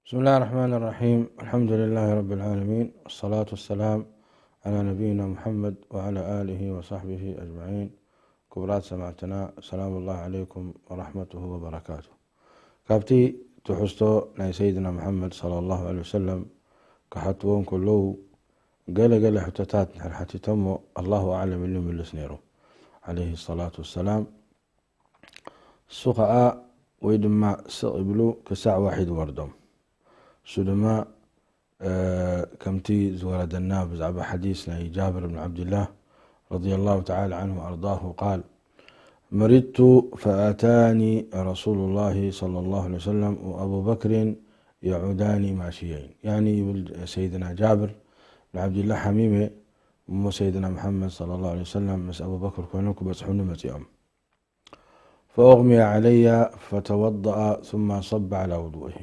بسم الله الرحمن الرحيم. الحمد لله رب العالمين. والصلاة والسلام على نبينا محمد وعلى آله وصحبه أجمعين. ክቡራት ሰማዕትና፣ ሰላም ላሂ ዓለይኩም ወረሕመቱሁ ወበረካቱ። ካብቲ ትሕዝቶ ናይ ሰይድና መሓመድ ሰለላሁ ዐለይሂ ወሰለም ክሓትዎ እንከለዉ፣ ገለ ገለ ሕቶታት እንድሕር ሓቲቶሞ፣ ኣላሁ ኣዕለም ኢሉ ይምልስ ነይሩ፣ ዓለይሂ ሰላቱ ወሰላም። እሱ ኸዓ ወይ ድማ ስቕ ይብሉ ክሳዕ ዋሒ ዝወርዶም። እሱ ድማ፣ እ፣ ከምቲ ዝወረደና ብዛዕባ ሓዲስ ናይ ጃብር ብን ዓብድላህ ረዲየላሁ ተዓላ ዓንሁ ወኣርዳሁ ቃል፣ መሪድቱ ፈኣታኒ ረሱሉላሂ ሰለላሁ ዐለይሂ ወሰለም ወአቡ በክሪን የዑዳኒ ማሽየይን። ያኒ ይብል ሰይድና ጃብር ብን ዓብድላህ፣ ሓሚመ እሞ ሰይድና መሓመድ ሰለላሁ ዐለይሂ ወሰለም ምስ ኣቡበክር ኮይኖም ክበጽሑኒ መጺኦም። فأغمي علي فتوضأ ثم صب على وضوئه።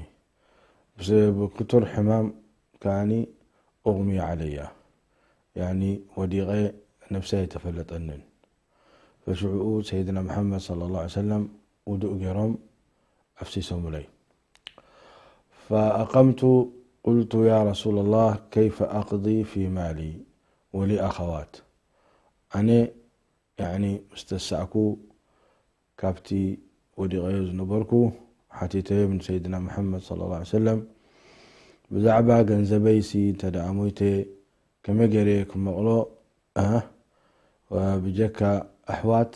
ብስ-፣ ብክቱር ሕማም ከኣኒ أغمي علي، ያኒ ወዲቐ ነብሰይ ኣይተፈለጠንን። ፈሽዑኡ ሰይድና መሓመድ ሰለላሁ ዐለይሂ ወሰለም ውዱእ ገይሮም ኣፍሲሶምለይ። فأقمت قلت يا رسول الله كيف أقضي في مالي ولي أخوات؟ ኣነ ያኒ ምስ ተሳእኩ ካብቲ ወዲቐዮ ዝነበርኩ ሓቲተዮ ንሰይድና መሓመድ ሰለላሁ ዐለይሂ ወሰለም ብዛዕባ ገንዘበይሲ እንተ ደኣ ሞይተ ከመይ ገይረ ክመቕሎ፣ እ፣ ብጀካ ኣሕዋት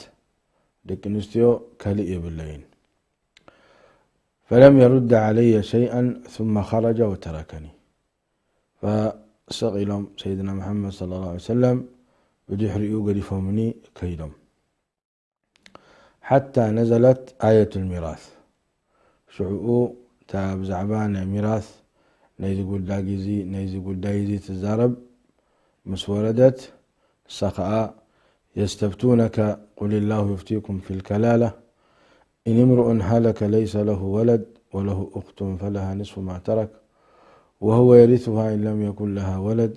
ደቂ ኣንስትዮ ካልእ የብለይን። فلم يرد علي شيئا ثم خرج وتركني። ፈስቕ ኢሎም ሰይድና መሓመድ ሰለላሁ ዐለይሂ ወሰለም ብድሕሪኡ ገዲፎምኒ ከይዶም። ሓታ ነዘለት ኣየቱል ሚራስ። ሽዑኡ እታ ብዛዕባ ናይ ሚራስ ናይዚ ጉዳይ እዚ፣ ናይዚ ጉዳይ እዚ ትዛረብ ምስ ወረደት፣ ንሳ ኸኣ የስተፍቱነከ ቁል ላሁ ዩፍቲኩም ፊል ከላላ ኢን እምሩኡን ሃለከ ለይሰ ለሁ ወለድ ወለሁ ኡኽቱን ፈለሃ ንስፉ ማ ተረክ ወሁወ የሪሱሃ ኢን ለም የኩን ለሃ ወለድ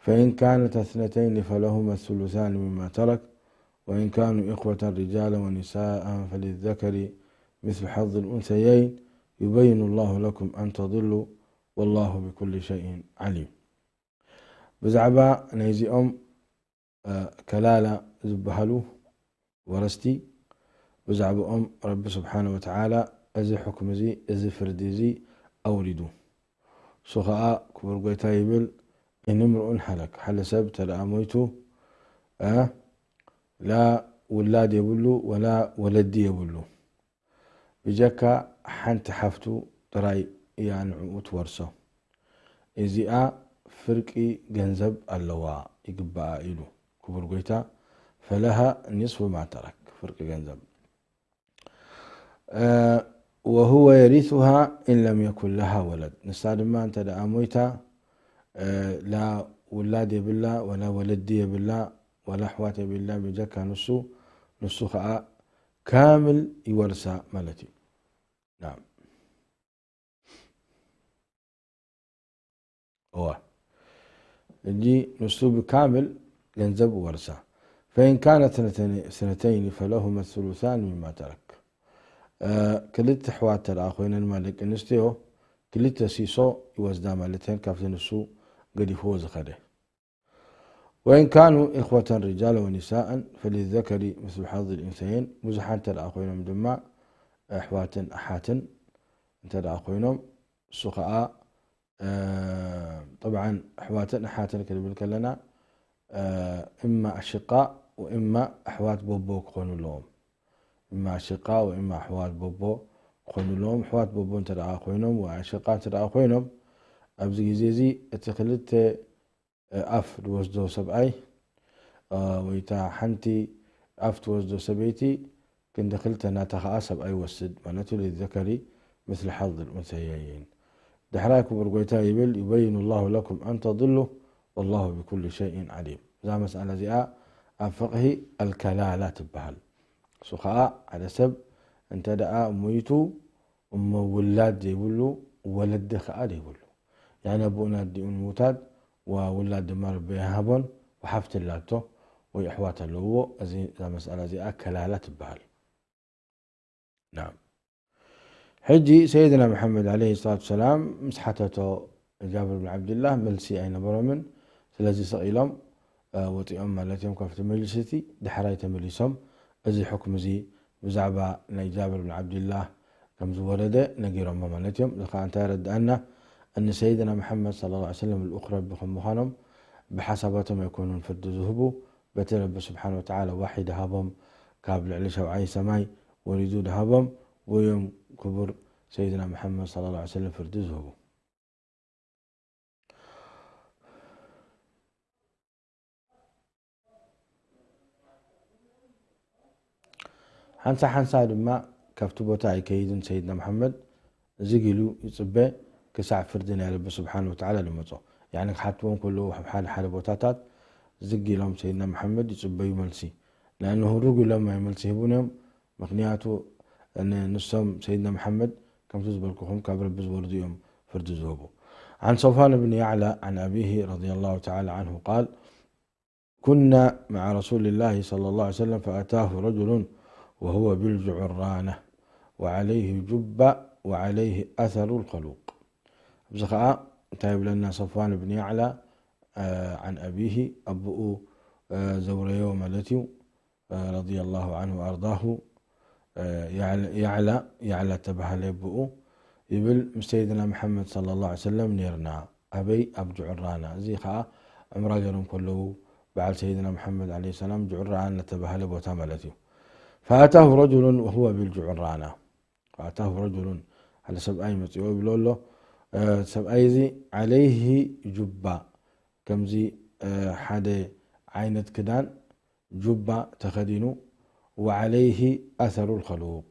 ፈኢን ካነት እትነተይኒ ፈለሁመ ሱሉሳኒ ሚማ ተረክ ወኢን ካኑ ኢኽወተን ሪጃለን ወኒሳአን ፈሊዘከሪ ሚስሉ ሐዚል ኡንሰየይን ዩበይኑ ላሁ ለኩም ኣን ተድሉ ወላሁ ቢኩሊ ሸይኢን ዓሊም። ብዛዕባ ናይዚኦም፣ እ፣ ከላላ ዝበሃሉ ወረስቲ፣ ብዛዕባኦም ረቢ ስብሓነ ወተዓላ እዚ ሕክም እዚ፣ እዚ ፍርዲ እዚ ኣውሪዱ። እሱ ኸኣ ክቡር ጎይታ ይብል፣ ኢን እምርኡን ሃለክ፣ ሓደ ሰብ እንተ ደኣ ሞይቱ፣ እ፣ ላ ውላድ የብሉ ወላ ወለዲ የብሉ። ብጀካ ሓንቲ ሓፍቱ ጥራይ እያ ንዕኡ ትወርሶ። እዚኣ ፍርቂ ገንዘብ ኣለዋ፣ ይግባኣ ኢሉ ክቡር ጎይታ፣ ፈለሃ ኒስፉ ማ ተረክ፣ ፍርቂ ገንዘብ። እ፣ ወሁወ የሪሱሃ ኢን ለም የኩን ለሃ ወለድ፣ ንሳ ድማ እንተ ደኣ ሞይታ፣ እ፣ ላ ውላድ የብላ፣ ወላ ወለዲ የብላ፣ ወላ ኣሕዋት የብላ፣ ብጀካ ንሱ፣ ንሱ ኸኣ ካምል ይወርሳ ማለት እዩ። ናም። እዋ። ሕጂ ንሱ ብካምል ገንዘብ ወርሳ። ፈኢን ካነት ስነተይን-፣ ስነተይን ፈለሁመ ሱሉሳን ሚማ ተረክ። እ፣ ክልተ ኣሕዋት እንተ ደኣ ኮይነን፣ ማለት ደቂ ኣንስትዮ፣ ክልተ ሲሶ ይወስዳ ማለት እየን ካብቲ ንሱ ገዲፍዎ ዝኸደ። ወኢን ካኑ ኢኽወተን ሪጃለ ወኒሳአን ፈሊዘከሪ ምስሉ ሓዚል ኡንሰየይን፣ ብዙሓት እንተ ደኣ ኮይኖም ድማ፣ ኣሕዋትን ኣሓትን እንተ ደኣ ኮይኖም፣ እሱ ኸኣ፣ እ፣ ጠብዓን ኣሕዋትን ኣሓትን ክንብል ከለና፣ እ፣ እማ ኣሽቃእ ወእማ ኣሕዋት ቦቦ ክኾኑ ኣለዎም። እማ ኣሽቃእ ወእማ ኣሕዋት ቦቦ ክኾኑ ኣለዎም። ኣሕዋት ቦቦ እንተ ደኣ ኮይኖም ወይ ኣሽቃእ እንተ ደኣ ኮይኖም፣ ኣብዚ ግዜ እዚ እቲ ክልተ ኣፍ ዝወስዶ ሰብኣይ፣ እ፣ ወይ እታ ሓንቲ ኣፍ ትወስዶ ሰበይቲ ክንዲ ክልተ ናታ ኸኣ ሰብኣይ ይወስድ ማለት እዩ። ሊዘከሪ ምስሊ ሓዝል ኡንሰየይን። ዳሕራይ ክቡር ጎይታ ይብል፣ ዩበይኑ ላሁ ለኩም ኣን ተድሉ ወላሁ ብኩሊ ሸይን ዓሊም። እዛ መስኣላ እዚኣ ኣብ ፍቕሂ ኣልከላላ ትበሃል። እሱ ኸኣ ሓደ ሰብ እንተ ደኣ ሞይቱ እሞ ውላድ ዘይብሉ፣ ወለዲ ኸኣ ዘይብሉ፣ ያኒ ኣቦኡን ኣዲኡን ምዉታት፣ ወውላድ ድማ ረቢ ኣይሃቦን፣ ወሓፍቲ ኣላቶ ወይ ኣሕዋት ኣለውዎ፣ እዚ፣ እዛ መስኣላ እዚኣ ከላላ ትበሃል። ናም። ሕጂ ሰይድና መሓመድ ዓለይሂ ሰላቱ ሰላም ምስ ሓተቶ ጃብር ብን ዓብድላህ መልሲ ኣይነበሮምን። ስለዚ ስቕ ኢሎም፣ እ፣ ወፂኦም ማለት እዮም ካብቲ መጅልስ እቲ። ዳሕራይ ተመሊሶም እዚ ሕክም እዚ ብዛዕባ ናይ ጃብር ብን ዓብድላህ ከም ዝወረደ ነጊሮሞ ማለት እዮም። እዚ ከዓ እንታይ የረድኣና? እኒ ሰይድና መሓመድ ሰለላሁ ዐለይሂ ወሰለም ልኡኽ ረቢ ከም ምዃኖም ብሓሳባቶም ኣይኮኑን ፍርዲ ዝህቡ። በቲ ረቢ ስብሓን ወተዓላ ዋሒ ድሃቦም፣ ካብ ልዕሊ ሸውዓይ ሰማይ ወሪዱ ድሃቦም፣ ወዮም ክቡር ሰይድና መሓመድ ሰለላሁ ዐለይሂ ወሰለም ፍርዲ ዝህቡ። ሓንሳ ሓንሳ ድማ ካብቲ ቦታ ኣይከይድን ሰይድና መሓመድ ዝግ ኢሉ ይጽበ ክሳዕ ፍርዲ ናይ ረቢ ስብሓን ወተዓላ ዝመጾ። ያኒ ክሓትዎም ከለዉ ኣብ ሓደ ሓደ ቦታታት ዝግ ኢሎም ሰይድና መሓመድ ይጽበዩ መልሲ። ለኣነሁ ሩግ ኢሎም ማይ መልሲ ሂቡን እዮም። ምኽንያቱ ን-፣ ንሶም ሰይድና መሓመድ ከምቲ ዝበልኩኹም ካብ ረቢ ዝወርዱ እዮም ፍርዲ ዝህቡ። عن صفوان بن يعلى عن أبيه رضي الله تعالى عنه قال: كنا مع رسول الله صلى الله عليه وسلم فأتاه رجل وهو بالجعرانة وعليه جبة وعليه أثر الخلوق. ኣብዚ ኸዓ እንታይ ይብለና? ሰፍዋን ብን ያዕላ፣ አ፣ عن أبيه፣ ኣቦኡ፣ አ፣ ዘውረዮ ማለት እዩ። ረዲየላሁ ዐንሁ ወአርዳሁ፣ ያዕላ፣ ያዕላ ተባህለ ኣቦኡ ይብል፣ ምስ ሰይድና መሓመድ ሰለላሁ ዐለይሂ ወሰለም ኔርና። ኣበይ? ኣብ ጅዑራና። እዚ ኸዓ ዑምራ ገይሮም ከለዉ በዓል ሰይድና መሓመድ ዐለይሂ ሰላም ጅዑራና እናተባህለ ቦታ ማለት እዩ። ፈኣታሁ ረጁሉን ወሁወ ቢልጅዑራና። ፈኣታሁ ረጁሉን፣ ሓደ ሰብኣይ መጺኦ ይብሎ ኣሎ። እ፣ ሰብኣይ እዚ ዐለይሂ ጁባ፣ ከምዚ፣ እ፣ ሓደ ዓይነት ክዳን ጁባ ተኸዲኑ፣ ወዐለይሂ ኣሰሩል ኸሉቅ።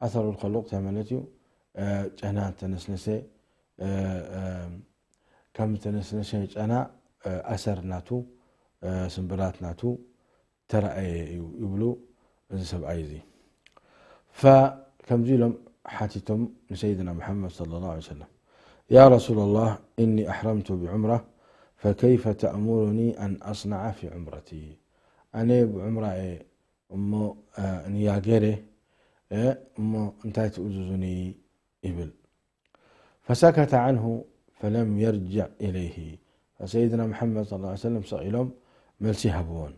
ኣሰሩል ኸሉቅ እንታይ ማለት እዩ? እ፣ ጨና ተነስነሰ፣ እ፣ እ፣ ከም ተነስነሰ ጨና፣ እ፣ ኣሰር ናቱ፣ እ፣ ስምብራት ናቱ ተራእየ እዩ ይብሉ እዚ ሰብኣይ እዚ። ፈከምዚ ኢሎም ሓቲቶም ንሰይድና መሓመድ ሰለላሁ ዐለይሂ ወሰለም፣ يا رسول الله، إني أحرمت بعمرة، فكيف تأمرني أن أصنع في عمرتي؟ ኣነ ብዑምራ እየ እሞ፣ እ፣ ንያ ገይረ፣ እ፣ እሞ እንታይ ትእዝዙኒ? ይብል። فسكت عنه فلم يرجع إليه። ሰይድና መሓመድ ሰለላሁ ዐለይሂ ወሰለም ሰቕ ኢሎም መልሲ ሃብዎን።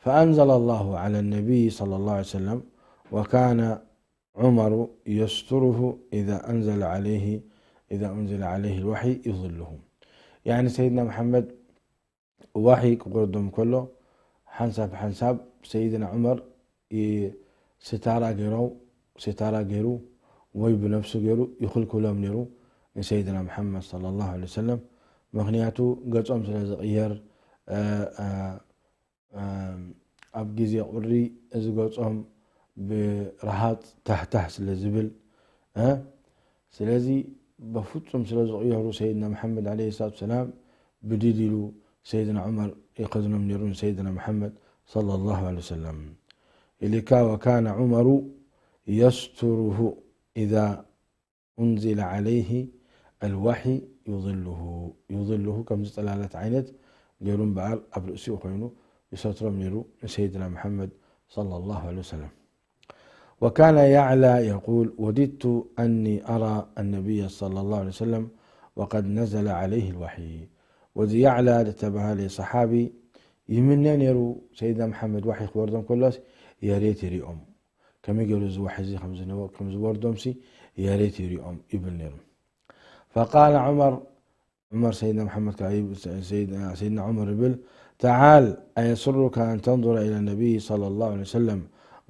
فأنزل الله على النبي صلى الله عليه وسلم وكان عمر يستره إذا أنزل عليه، إذا أنزل عليه الوحي يظله. ያኒ ሰይድና መሓመድ ዋሒ ክወርዶም ከሎ ሓንሳብ ሓንሳብ ሰይድና ዑመር ይ-፣ ስታራ ገይሮ፣ ስታራ ገይሩ ወይ ብነፍሱ ገይሩ ይኽልክሎም ነይሩ ንሰይድና መሓመድ ሰለላሁ ዐለይሂ ወሰለም። ምኽንያቱ ገጾም ስለ ዝቕየር፣ እ፣ እ፣ እም፣ ኣብ ግዜ ቁሪ እዚ ገጾም ብረሃጽ ታህታህ ስለ ዝብል፣ እ፣ ስለዚ በፍጹም ስለ ዝቕየሩ ሰይድና መሓመድ ዐለይሂ ሰላቱ ሰላም ብድድ ኢሉ ሰይድና ዑመር ይኸድኖም ነይሩ ንሰይድና መሓመድ ሰለላሁ ዐለይሂ ወሰለም። ኢልካ ወካነ ዑመሩ የስቱሩሁ ኢዛ ኡንዚለ ዐለይሂ ኣልዋሕይ ዩዝልሁ፣ ዩዝልሁ ከምዚ ጽላላት ዓይነት ገይሩ እምበኣር ኣብ ርእሲኡ ኮይኑ ይሰትሮም ነይሩ ንሰይድና መሓመድ ሰለላሁ ዐለይሂ ወሰለም። وكان يعلى يقول: وددت أني أرى النبي صلى الله عليه وسلم وقد نزل عليه الوحي። ወዚ ያዕላ ዝተባሃለ ሰሓቢ ይምነ ነይሩ ሰይድና መሓመድ ዋሒ ክወርዶም ከሎስ የሬት ይሪኦም። ከመይ ገይሩ እዚ ዋሒ እዚ ከም ዝነበ-፣ ከም ዝወርዶምሲ የሬት ይሪኦም ይብል ነይሩ። فقال عمر، ዑመር ሰይድና መሓመድ ከኣ ይብ-፣ ሰይድና፣ ሰይድና ዑመር ይብል፣ تعال أيسرك أن تنظر إلى النبي صلى الله عليه وسلم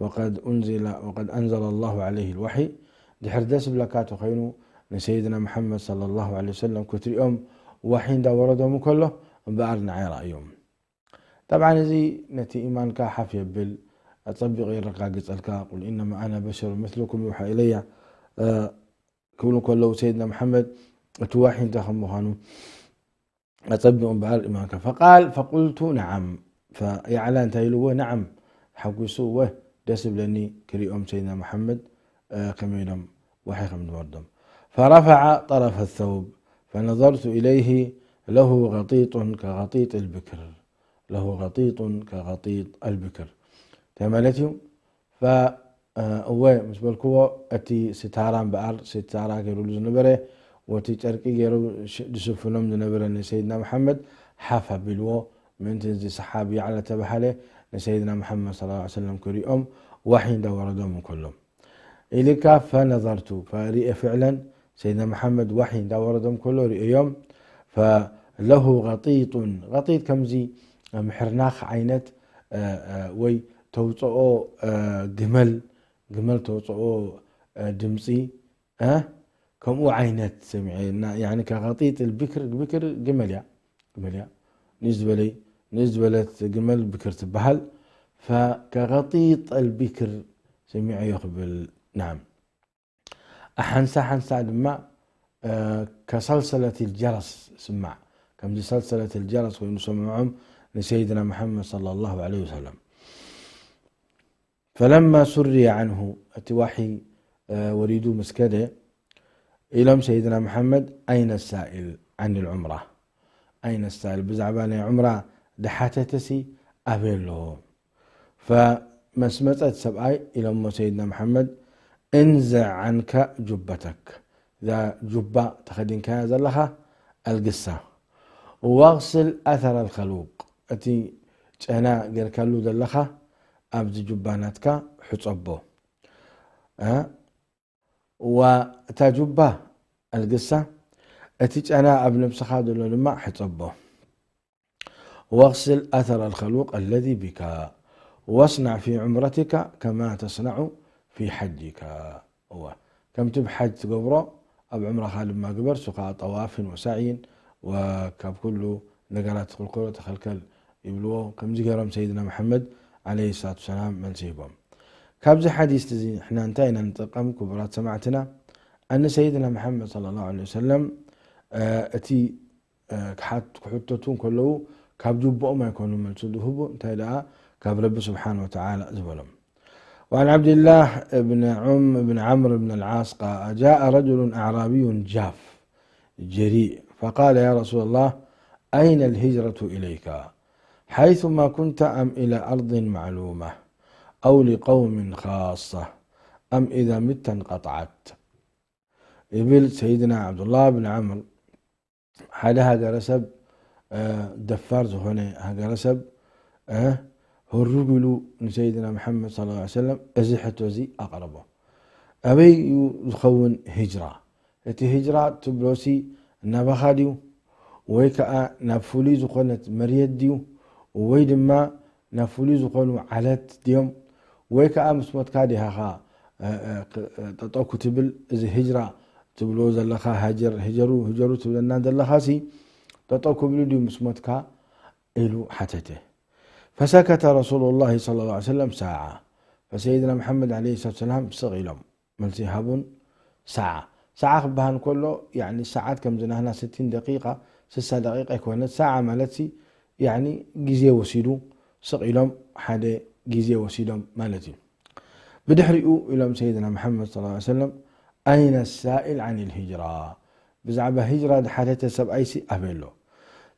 وقد أنزل، وقد أنزل الله عليه الوحي؟ ድሕር ደስ ዝብለካ ተኾይኑ ንሰይድና መሓመድ ሰለላሁ ዐለይሂ ወሰለም ክትሪኦም ዋሒ እንዳወረዶም ከሎ እምበኣር ንዓይ ረኣዮም። ጠብዓን እዚ ነቲ ኢማንካ ሓፍ የብል፣ ኣጸቢቑ የረጋግጸልካ። ቁል ኢነማ ኣነ በሸሩ ምስልኩም ይውሓ ኢለያ፣ እ፣ ክብሉ ከለዉ ሰይድና መሓመድ እቲ ዋሒ እንታይ ከም ምዃኑ ኣጸቢቑ እምበኣር ኢማንካ። ፈቃል ፈቁልቱ ነዓም። ፈያዕላ እንታይ ኢልዎ? ነዓም። ሓጒሱ፣ እወ፣ ደስ ይብለኒ ክሪኦም ሰይድና መሓመድ፣ እ፣ ከመይ ኢሎም ዋሒ ከም ዝወርዶም። ፈረፈዐ ጠረፈ ሰውብ ፈነዘርቱ ኢለይሂ ለሁ ገጢጡን ከገጢጥ ልብክር። ለሁ ገጢጡን ከገጢጥ ኣልብክር። እንታይ ማለት እዩ? ፈ-፣ እወ ምስ በልክዎ፣ እቲ ስታራ እምበኣር ስታራ ገይሩሉ ዝነበረ፣ ወቲ ጨርቂ ገይሩ ዝስፍኖም ዝነበረ ንሰይድና መሓመድ ሓፍ ኣቢልዎ፣ ምእንቲ እዚ ሰሓቢ ያዕላ ተባሃለ ንሰይድና መሓመድ صلى الله عليه وسلم ክሪኦም ዋሒ እንዳወረዶም እንከሎ ኢልካ። ፈነظርቱ ፈሪኤ ፍዕለን ሰይድና መሓመድ ዋሒ እንዳወረዶም ከሎ ርእዮም። ፈለሁ غጢጡን غጢጥ ከምዚ ምሕርናኽ ዓይነት ወይ ተውፅኦ ግመል ግመል ተውፅኦ ድምፂ ከምኡ ዓይነት ሰሚዐ። ከغጢጥ البكر، ብክር ግመል እያ፣ ግመል እያ። ንእስ ዝበለይ ንእስ ዝበለት ግመል ብክር ትበሃል። فكغጢጥ البكر ሰሚዐዮ ክብል። ናም ሓንሳ ሓንሳ ድማ ከሰልሰለት الجرس ስማዕ፣ ከምዚ ሰልሰለት الجرس ኮይኑ ሰምዖም ንሰይድና መሓመድ صلى الله عليه وسلم። فلما سري عنه እቲ ዋሒ ወሪዱ ምስ ከደ ኢሎም ሰይድና መሓመድ أين السائل عن العمرة؟ أين السائل ብዛዕባ ናይ ዑምራ ድሓተተሲ ኣበይ ኣሎ? ፈመስመፀት ሰብኣይ ኢሎሞ ሰይድና መሓመድ انزع عنك جبتك እዛ ጁባ ተኸዲንካያ ዘለኻ ኣልግሳ واغسل أثر الخلوق እቲ ጨና ጌርካሉ ዘለኻ ኣብዚ ጁባ ናትካ ሕፀቦ። እታ ጁባ ኣልግሳ፣ እቲ ጨና ኣብ ነብስኻ ዘሎ ድማ ሕጸቦ። واغسل أثر الخلوق الذي بك واصنع في عمرتك كما تصنع في حجك. እዋ ከምቲ ብሓጅ ትገብሮ ኣብ ዑምራኻ ድማ ግበር። እሱ ኸዓ ጠዋፍን ወሳዕይን ወካብ ኩሉ ነገራት ትኽልከሎ ተኸልከል ይብልዎ። ከምዚ ገይሮም ሰይድና መሓመድ ዓለይሂ ሰላቱ ወሰላም መልሲ ሂቦም። ካብዚ ሓዲስ እዚ ንሕና እንታይ ኢና ንጥቀም ክቡራት ሰማዕትና? ኣነ ሰይድና መሓመድ ሰለላሁ ዐለይሂ ወሰለም እቲ ክሓት ክሕተቱ እንከለዉ ካብ ጅቦኦም ኣይኮኑ መልሲ ዝህቡ እንታይ ደኣ ካብ ረቢ ስብሓን ወተዓላ ዝበሎም። وعن عبد الله بن عم بن عمرو بن العاص قال جاء رجل أعرابي جاف جريء فقال يا رسول الله أين الهجرة إليك حيثما كنت أم إلى أرض معلومة أو لقوم خاصة أم إذا مت انقطعت يبل سيدنا عبد الله بن عمرو ሓደ ሃገረሰብ ደፋር ዝኾነ ሃገረሰብ ህሩግ ኢሉ ንሰይድና መሓመድ ሰለላሁ ዐለይሂ ወሰለም እዚ ሕቶ እዚ ኣቕረቦ። ኣበይ እዩ ዝኸውን ህጅራ? እቲ ህጅራ ትብሎሲ ናባኻ ድዩ? ወይ ከዓ ናብ ፍሉይ ዝኾነት መርየት ድዩ? ወይ ድማ ናብ ፍሉይ ዝኾኑ ዓለት ድዮም? ወይ ከዓ ምስ ሞትካ ዲኻ ጠጠው ክትብል? እዚ ህጅራ ትብልዎ ዘለኻ ሃጀር ህጀሩ ህጀሩ ትብለና ዘለኻሲ ጠጠው ክብሉ ድዩ ምስ ሞትካ? ኢሉ ሓተተ። فسكت رسول الله صلى الله عليه وسلم ساعة فسيدنا محمد عليه الصلاة والسلام ስቕ ኢሎም መልሲ ሃቡን። ሰዓ ሰዓ ክበሃል ከሎ ያኒ ሰዓት ከምዚ ናህና ስቲን ደቂቃ ስሳ ደቂቃ ኣይኮነት። ሰዓ ማለት ሲ ያኒ ግዜ ወሲዱ ስቕ ኢሎም ሓደ ግዜ ወሲዶም ማለት እዩ። ብድሕሪኡ ኢሎም ሰይድና መሓመድ صلى الله عليه وسلم أين السائل عن الهجرة ብዛዕባ ሂጅራ ዝሓተተ ሰብኣይሲ ኣበይ ኣሎ?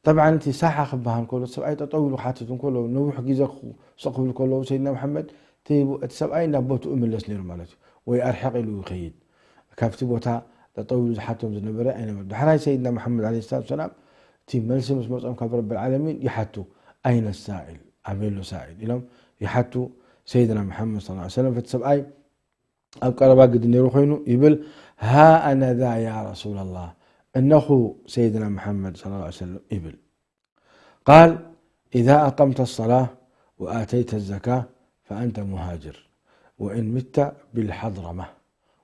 ጠብዓን እቲ ሳሓ ክበሃል ከሎ ሰብኣይ ጠጠው ኢሉ ክሓትት እንከሎ ነዊሕ ግዜ ስቕ ክብል ከለዉ ሰይድና መሓመድ እቲ ሰብኣይ ናብ ቦትኡ ይምለስ ነይሩ ማለት እዩ። ወይ ኣርሕቕ ኢሉ ይኸይድ ካብቲ ቦታ ጠጠው ኢሉ ዝሓቶም ዝነበረ ኣይነበረ። ዳሕራይ ሰይድና መሓመድ ዓለይሂ ሰላቱ ወሰላም እቲ መልሲ ምስ መፅኦም ካብ ረብል ዓለሚን ይሓቱ ኣይነ ሳኢል ኣበሎ ሳኢል ኢሎም ይሓቱ ሰይድና መሓመድ صلى الله عليه وسلم። እቲ ሰብኣይ ኣብ ቀረባ ግዲ ነይሩ ኮይኑ ይብል ሃ ኣነ ذا يا رسول الله እነኹ ሰይድና መሓመድ صلى الله عليه وسلم ይብል قال إذا أقمت الصلاة وآتيت الزكاة فأنت مهاجر وإن مت بالحضرمة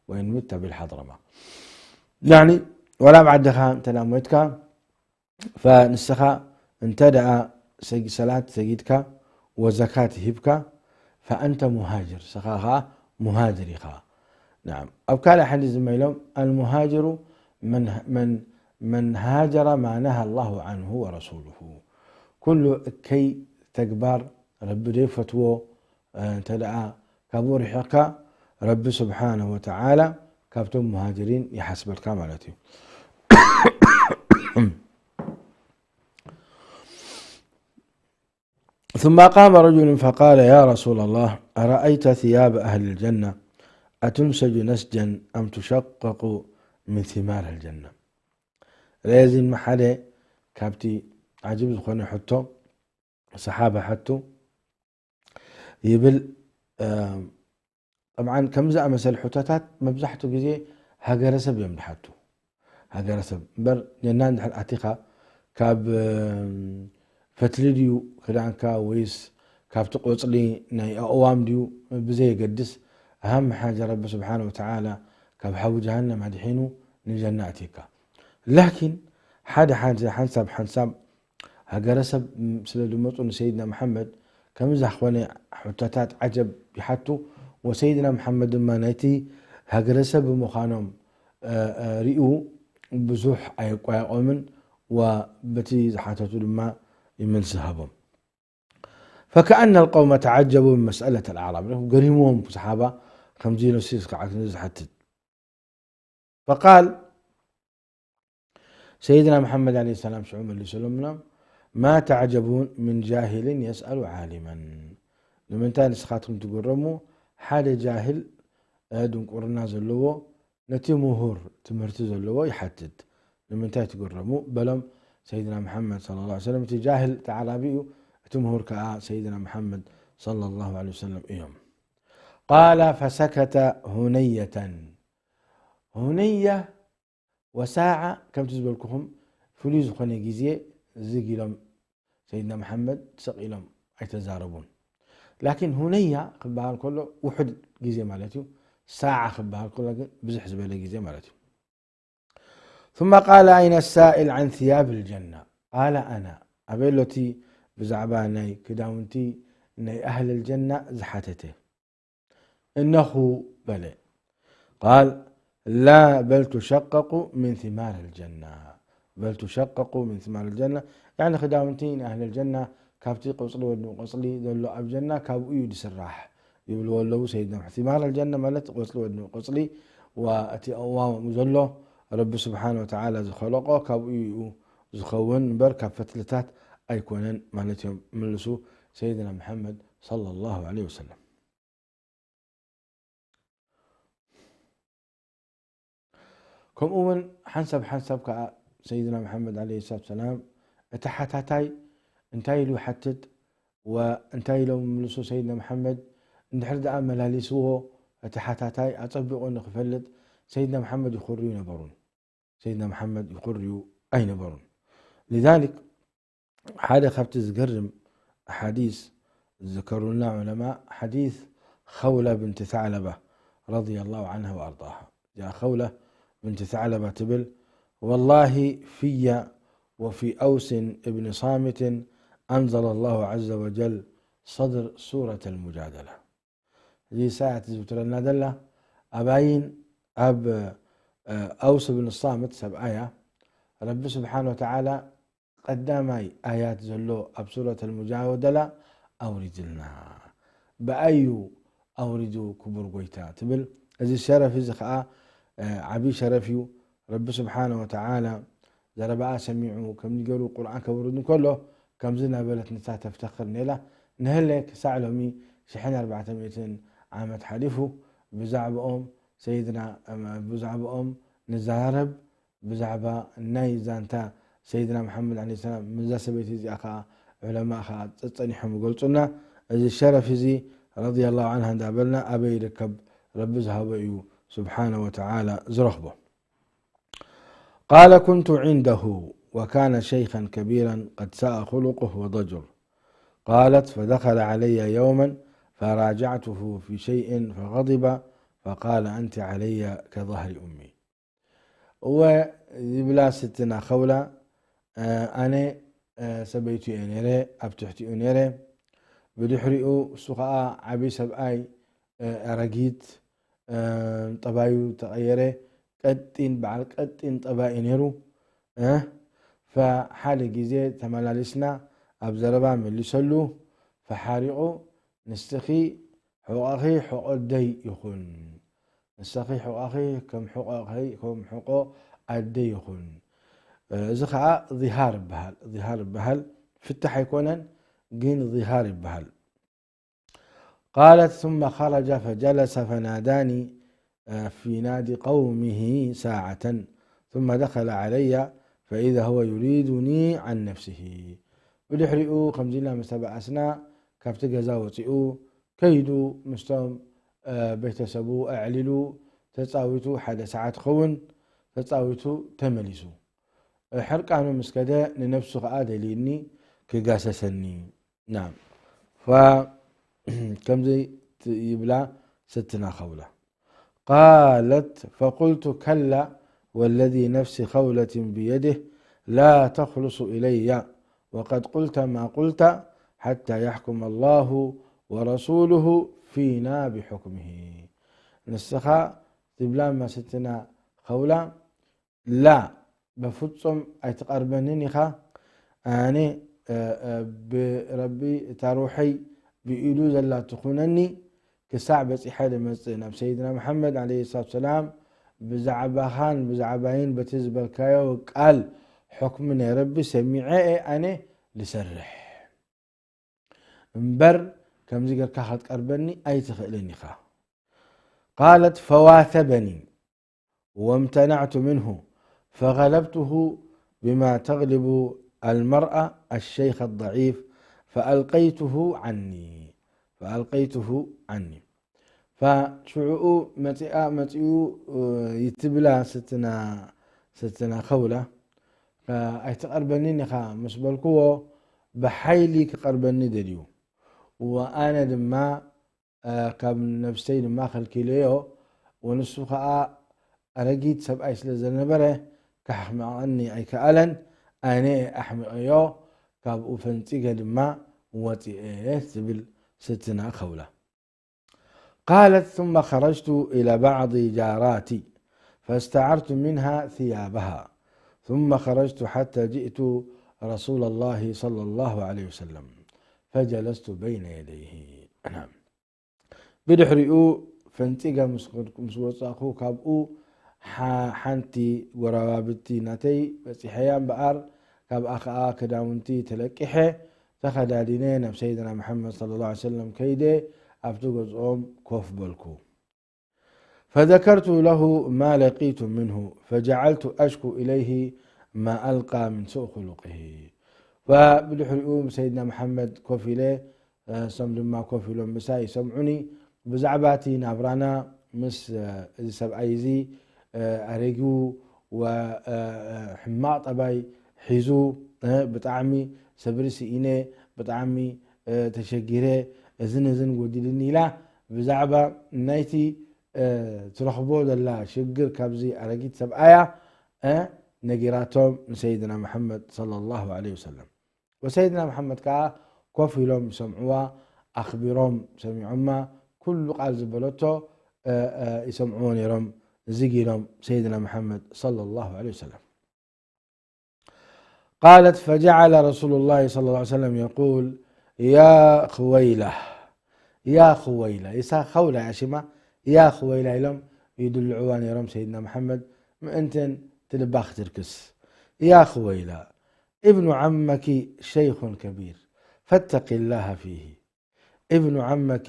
وإن مت بالحضرمة يعني ولا بعدها أنت لا موتك فنسخة أنت دعا سج- صلاة سجدك وزكاة هبك فأنت مهاجر سخاها مهاجري خا نعم أبكال حديث ما يلوم المهاجر من من من هاجر ما نهى الله عنه ورسوله كل كي تكبر رب دي فتوو أنت دعا كابو رحقك رب سبحانه وتعالى كابتم مهاجرين يحسبك مالتي ثم قام رجل فقال يا رسول الله أرأيت ثياب أهل الجنة أتنسج نسجا أم تشقق من ثمار الجنة؟ ረዚ ድማ ሓደ ካብቲ ዓጅብ ዝኾነ ሕቶ ሰሓባ ሕቶ ይብል። ጠብዓን ከምዚ ዝኣመሰለ ሕቶታት መብዛሕትኡ ግዜ ሃገረሰብ እዮም ዝሓቱ። ሃገረሰብ እምበር ጀና እንድሕር ኣቲኻ ካብ ፈትሊ ድዩ ክዳንካ ወይስ ካብቲ ቆፅሊ ናይ ኣእዋም ድዩ ብዘየገድስ ኣሃም መሓጀ ረቢ ስብሓን ወተዓላ ካብ ሓዊ ጀሃነም ኣድሒኑ ንጀና ኣትየካ። ላኪን ሓደ ሓደ ሓንሳብ ሓንሳብ ሃገረሰብ ስለ ዝመፁ ንሰይድና መሓመድ ከምዚ ዝኾነ ሕቶታት ዓጀብ ይሓቱ። ወሰይድና መሓመድ ድማ ናይቲ ሃገረሰብ ብምዃኖም ሪኡ ብዙሕ ኣየቋየቖምን። ወበቲ ዝሓተቱ ድማ ይመልሲ ሃቦም። فكأن القوم تعجبوا من مسألة الأعراب. ገሪምዎም ሰሓባ ከምዚ ኢሉ ሲ ዝሓትት فقال ሰይድና መሓመድ عليه السلام ሽዑ መሊሱሎም ما تعجبون من جاهل يسأل عالما. ንምንታይ ንስኻትኩም ትግረሙ ሓደ ጃህል ድንቁርና ዘለዎ ነቲ ምሁር ትምህርቲ ዘለዎ ይሓትት። ንምንታይ ትግረሙ በሎም ሰይድና መሓመድ صلى الله عليه وسلم። እቲ ጃህል እቲ ኣዕራቢ እዩ፣ እቲ ምሁር ከዓ ሰይድና መሓመድ صلى الله عليه وسلم እዮም። قال فسكت هنية. هنية وساعة ከምቲ ዝበልኩኹም ፍሉይ ዝኾነ ግዜ ዝግ ኢሎም ሰይድና መሓመድ ስቕ ኢሎም ኣይተዛረቡን። ላኪን ሁነያ ክበሃል ከሎ ውሑድ ግዜ ማለት እዩ። ሳዓ ክበሃል ከሎ ግን ብዝሕ ዝበለ ግዜ ማለት እዩ። ثم قال أين السائل عن ثياب الجنة؟ قال أنا. ኣበይ ኣሎ እቲ ብዛዕባ ናይ ክዳውንቲ ናይ ኣህል ጀና ዝሓተተ? እነኹ በለ። قال لا بل تشقق من ثمار الجنة. بل تشقق من ثمار الجنة. ያኒ ክዳውንቲ ንኣህል ጀና ካብቲ ቆፅሊ ወዲ ቆፅሊ ዘሎ ኣብ ጀና ካብኡ እዩ ዝስራሕ ይብልዎ ኣለዉ ሰይድና ሙሐመድ። ثمار الجنة ማለት ቆፅሊ ወዲ ቆፅሊ ወእቲ ኣእዋም ዘሎ ረቢ ስብሓን ወተዓላ ዝኸለቆ ካብኡ እዩ ዝኸውን እምበር ካብ ፈትልታት ኣይኮነን ማለት እዮም ምልሱ ሰይድና ሙሐመድ صلى الله عليه وسلم። ከምኡ እውን ሓንሳብ ሓንሳብ ከዓ ሰይድና መሓመድ ዓለይሂ ሰላቱ ሰላም እቲ ሓታታይ እንታይ ኢሉ ይሓትት ወእንታይ ኢሎም ምልሱ ሰይድና መሓመድ እንድሕር ደኣ መላሊስዎ እቲ ሓታታይ ኣጸቢቑ ንክፈልጥ ሰይድና መሓመድ ይኹርዩ ነበሩን። ሰይድና መሓመድ ይኹርዩ ኣይነበሩን። لذلك ሓደ ካብቲ ዝገርም ሓዲስ ዝከሩልና ዑለማ ሓዲስ ኸውላ ብንት ثعلبة رضي الله عنها وأرضاها. እዚኣ ኸውላ ብንት ثعلبة ትብል والله في وفي أوس بن صامت أنزل الله عز وجل صدر سورة المجادلة. እዚ ሳያት ዝብትረና ዘላ ኣባይን ኣብ ኣውስ ብን ሳምት ሰብኣያ ረቢ ስብሓን ወተዓላ ቀዳማይ ኣያት ዘሎ ኣብ ሱረት ኣልሙጃደላ ኣውሪድልና። ብኣዩ ኣውሪዱ ክቡር ጎይታ ትብል። እዚ ሸረፍ እዚ ከዓ ዓብዪ ሸረፍ እዩ። ረቢ ስብሓነ ወተዓላ ዘረባኣ ሰሚዑ ከምዚ ገይሩ ቁርኣን ከውርድ እንከሎ ከምዚ እናበለት ንሳ ተፍተኽር ነይላ። ንህለ ክሳዕ ሎሚ ሽሕን ኣርባዕተ ሚእትን ዓመት ሓሊፉ ብዛዕባኦም ሰይድና ብዛዕባኦም ንዘራረብ ብዛዕባ ናይ ዛንታ ሰይድና መሓመድ ዓለይሂ ሰላም ምስዛ ሰበይቲ እዚኣ ከዓ ዑለማ ከዓ ጸጸኒሖም ይገልጹና። እዚ ሸረፍ እዚ ረዲየላሁ ዓንሃ እንዳበልና ኣበይ ይርከብ? ረቢ ዝሃቦ እዩ ስብሓነ ወተዓላ ዝረኽቦ። قال كنت عنده وكان شيخا كبيرا قد ساء خلقه وضجر. قالت فدخل علي يوما فراجعته في شيء فغضب فقال أنت علي كظهر أمي. እወ ይብላ ስትና ኸውላ ኣነ ሰበይቱ እየ ነይረ ኣብ ትሕቲኡ ነይረ። ብድሕሪኡ እሱ ኸዓ ዓብዪ ሰብኣይ ኣረጊት ጠባዩ ተቐየረ። ቀጢን በዓል ቀጢን ጠባይ እዩ ነይሩ። ፈሓደ ግዜ ተመላሊስና ኣብ ዘረባ መሊሰሉ ፈሓሪቑ ንስኺ ሕቖኺ ሕቖ ኣደይ ይኹን። ንስኺ ሕቖኺ ከም ሕቖኺ ከም ሕቖ ኣደይ ይኹን። እዚ ኸዓ ዚሃር ይበሃል። ዚሃር ይበሃል። ፍታሕ ኣይኮነን ግን ዚሃር ይበሃል። قالت: ثم خرج فجلس فناداني، آه، في نادي قومه ساعة، ثم دخل علي فإذا هو يريدني عن نفسه. ብድሕሪኡ ከምዚ ኢልና ምስ ተባኣስና፣ ካብቲ ገዛ ወጺኡ ከይዱ ምስቶም፣ እ፣ ቤተሰቡ ኣዕሊሉ ተጻዊቱ፣ ሓደ ሰዓት ክኸውን ተጻዊቱ ተመሊሱ። ሕርቃኑ ምስ ከደ፣ ንነብሱ ኸኣ ደልዩኒ ክጋሰሰኒ። ናም። ፈ-፣ ከምዚ ት-፣ ይብላ ስትና ኸውላ። قالت: فقلت: كلا والذي نفس خولة بيده لا تخلص إلي، وقد قلت ما قلت حتى يحكم الله ورسوله فينا بحكمه. ንስኻ ትብላ እማ ስትና ኸውላ፣ ላ፣ በፍጹም ኣይትቐርበንን ኢኻ። ኣነ፣ እ፣ እ፣ ብረቢ እታ ሩሐይ ብኢዱ ዘላ ትኹነኒ፣ ክሳዕ በጺሐ ድመጽእ ናብ ሰይድና መሓመድ ዓለይሂ ሰላቱ ሰላም፣ ብዛዕባኻን ብዛዕባይን በቲ ዝበልካዮ ቃል ሕክሚ ናይ ረቢ ሰሚዐ እየ ኣነ ልሰርሕ። እምበር ከምዚ ጌርካ ክትቀርበኒ ኣይትኽእልን ኢኻ። قالت: فواثبني وامتنعت منه، فغلبته بما تغلب المرأة الشيخ الضعيف، فألقيته عني، فألقيته عني። ፈሽዑኡ መጺኣ፣ መጺኡ፣ እ፣ ይትብላ ስትና፣ ስትና ኸውላ፣ እ፣ ኣይትቐርበኒን ኢኻ ምስ በልክዎ፣ ብሓይሊ ክቐርበኒ ደልዩ። ወኣነ ድማ፣ እ፣ ካብ ነብሰይ ድማ ከልኪለዮ። ወንሱ ኸኣ ኣረጊት ሰብኣይ ስለ ዘነበረ፣ ከሕምቐኒ ኣይከኣለን። ኣነ ኣሕሚቐዮ፣ ካብኡ ፈንጺገ ድማ ወጺኤ ትብል ስትና ኸውላ። قالت: ثم خرجت إلى بعض جاراتي فاستعرت منها ثيابها، ثم خرجت حتى جئت رسول الله صلى الله عليه وسلم فجلست بين يديه. ብድሕሪኡ ፈንጺገ ምስ ከድኩ፣ ምስ ወጻእኩ፣ ካብኡ ሓ-፣ ሓንቲ ጎረባብቲ ናተይ በጺሐያ እምበኣር፣ ካብኣ ኸኣ ክዳውንቲ ተለቂሐ፣ ተኸዳዲነ ናብ ሰይድና መሓመድ ሰለላሁ ዐለይሂ ወሰለም ከይደ፣ ኣብቲ ገዝኦም ኮፍ በልኩ። فذكرت له ما لقيت منه فجعلت أشكو إليه ما ألقى من سوء خلقه. فብድሕሪኡ ሰይድና መሓመድ ኮፍ ኢለ፣ እሶም ድማ ኮፍ ኢሎም ምሳይ ይሰምዑኒ። ብዛዕባ እቲ ናብራና ምስ፣ እ፣ እዚ ሰብኣይ እዚ፣ እ፣ ኣረጊኡ ወ-፣ እ፣ እ፣ ሕማቕ ጠባይ ሒዙ፣ እ፣ ብጣዕሚ ሰብሪ ስኢነ፣ ብጣዕሚ፣ እ፣ ተሸጊረ፣ እዝን እዝን ጎዲልኒ ኢላ ብዛዕባ ናይቲ፣ እ፣ ትረኽቦ ዘላ ሽግር ካብዚ ኣረጊት ሰብኣያ፣ እ፣ ነጊራቶም ንሰይድና መሓመድ ሰለላሁ ዐለይሂ ወሰለም። ወሰይድና መሓመድ ከኣ ኮፍ ኢሎም ይሰምዕዋ፣ ኣኽቢሮም ሰሚዖማ፣ ኩሉ ቃል ዝበለቶ፣ እ፣ እ፣ ይሰምዕዎ ነይሮም፣ ዝግ ኢሎም ሰይድና መሓመድ ሰለላሁ ዐለይሂ ወሰለም። قالت: فجعل رسول الله صلى الله عليه وسلم يقول: يا خويلة، يا خويلة، ኢሳ ኸውላ እያ ሽማ፣ يا خويلة ኢሎም ይድልዕዋ ነይሮም ሰይድና መሓመድ፣ ምእንተን ትልባ ክትርክስ። يا خويلة، ابن عمك شيخ كبير، فاتق الله فيه. ابن عمك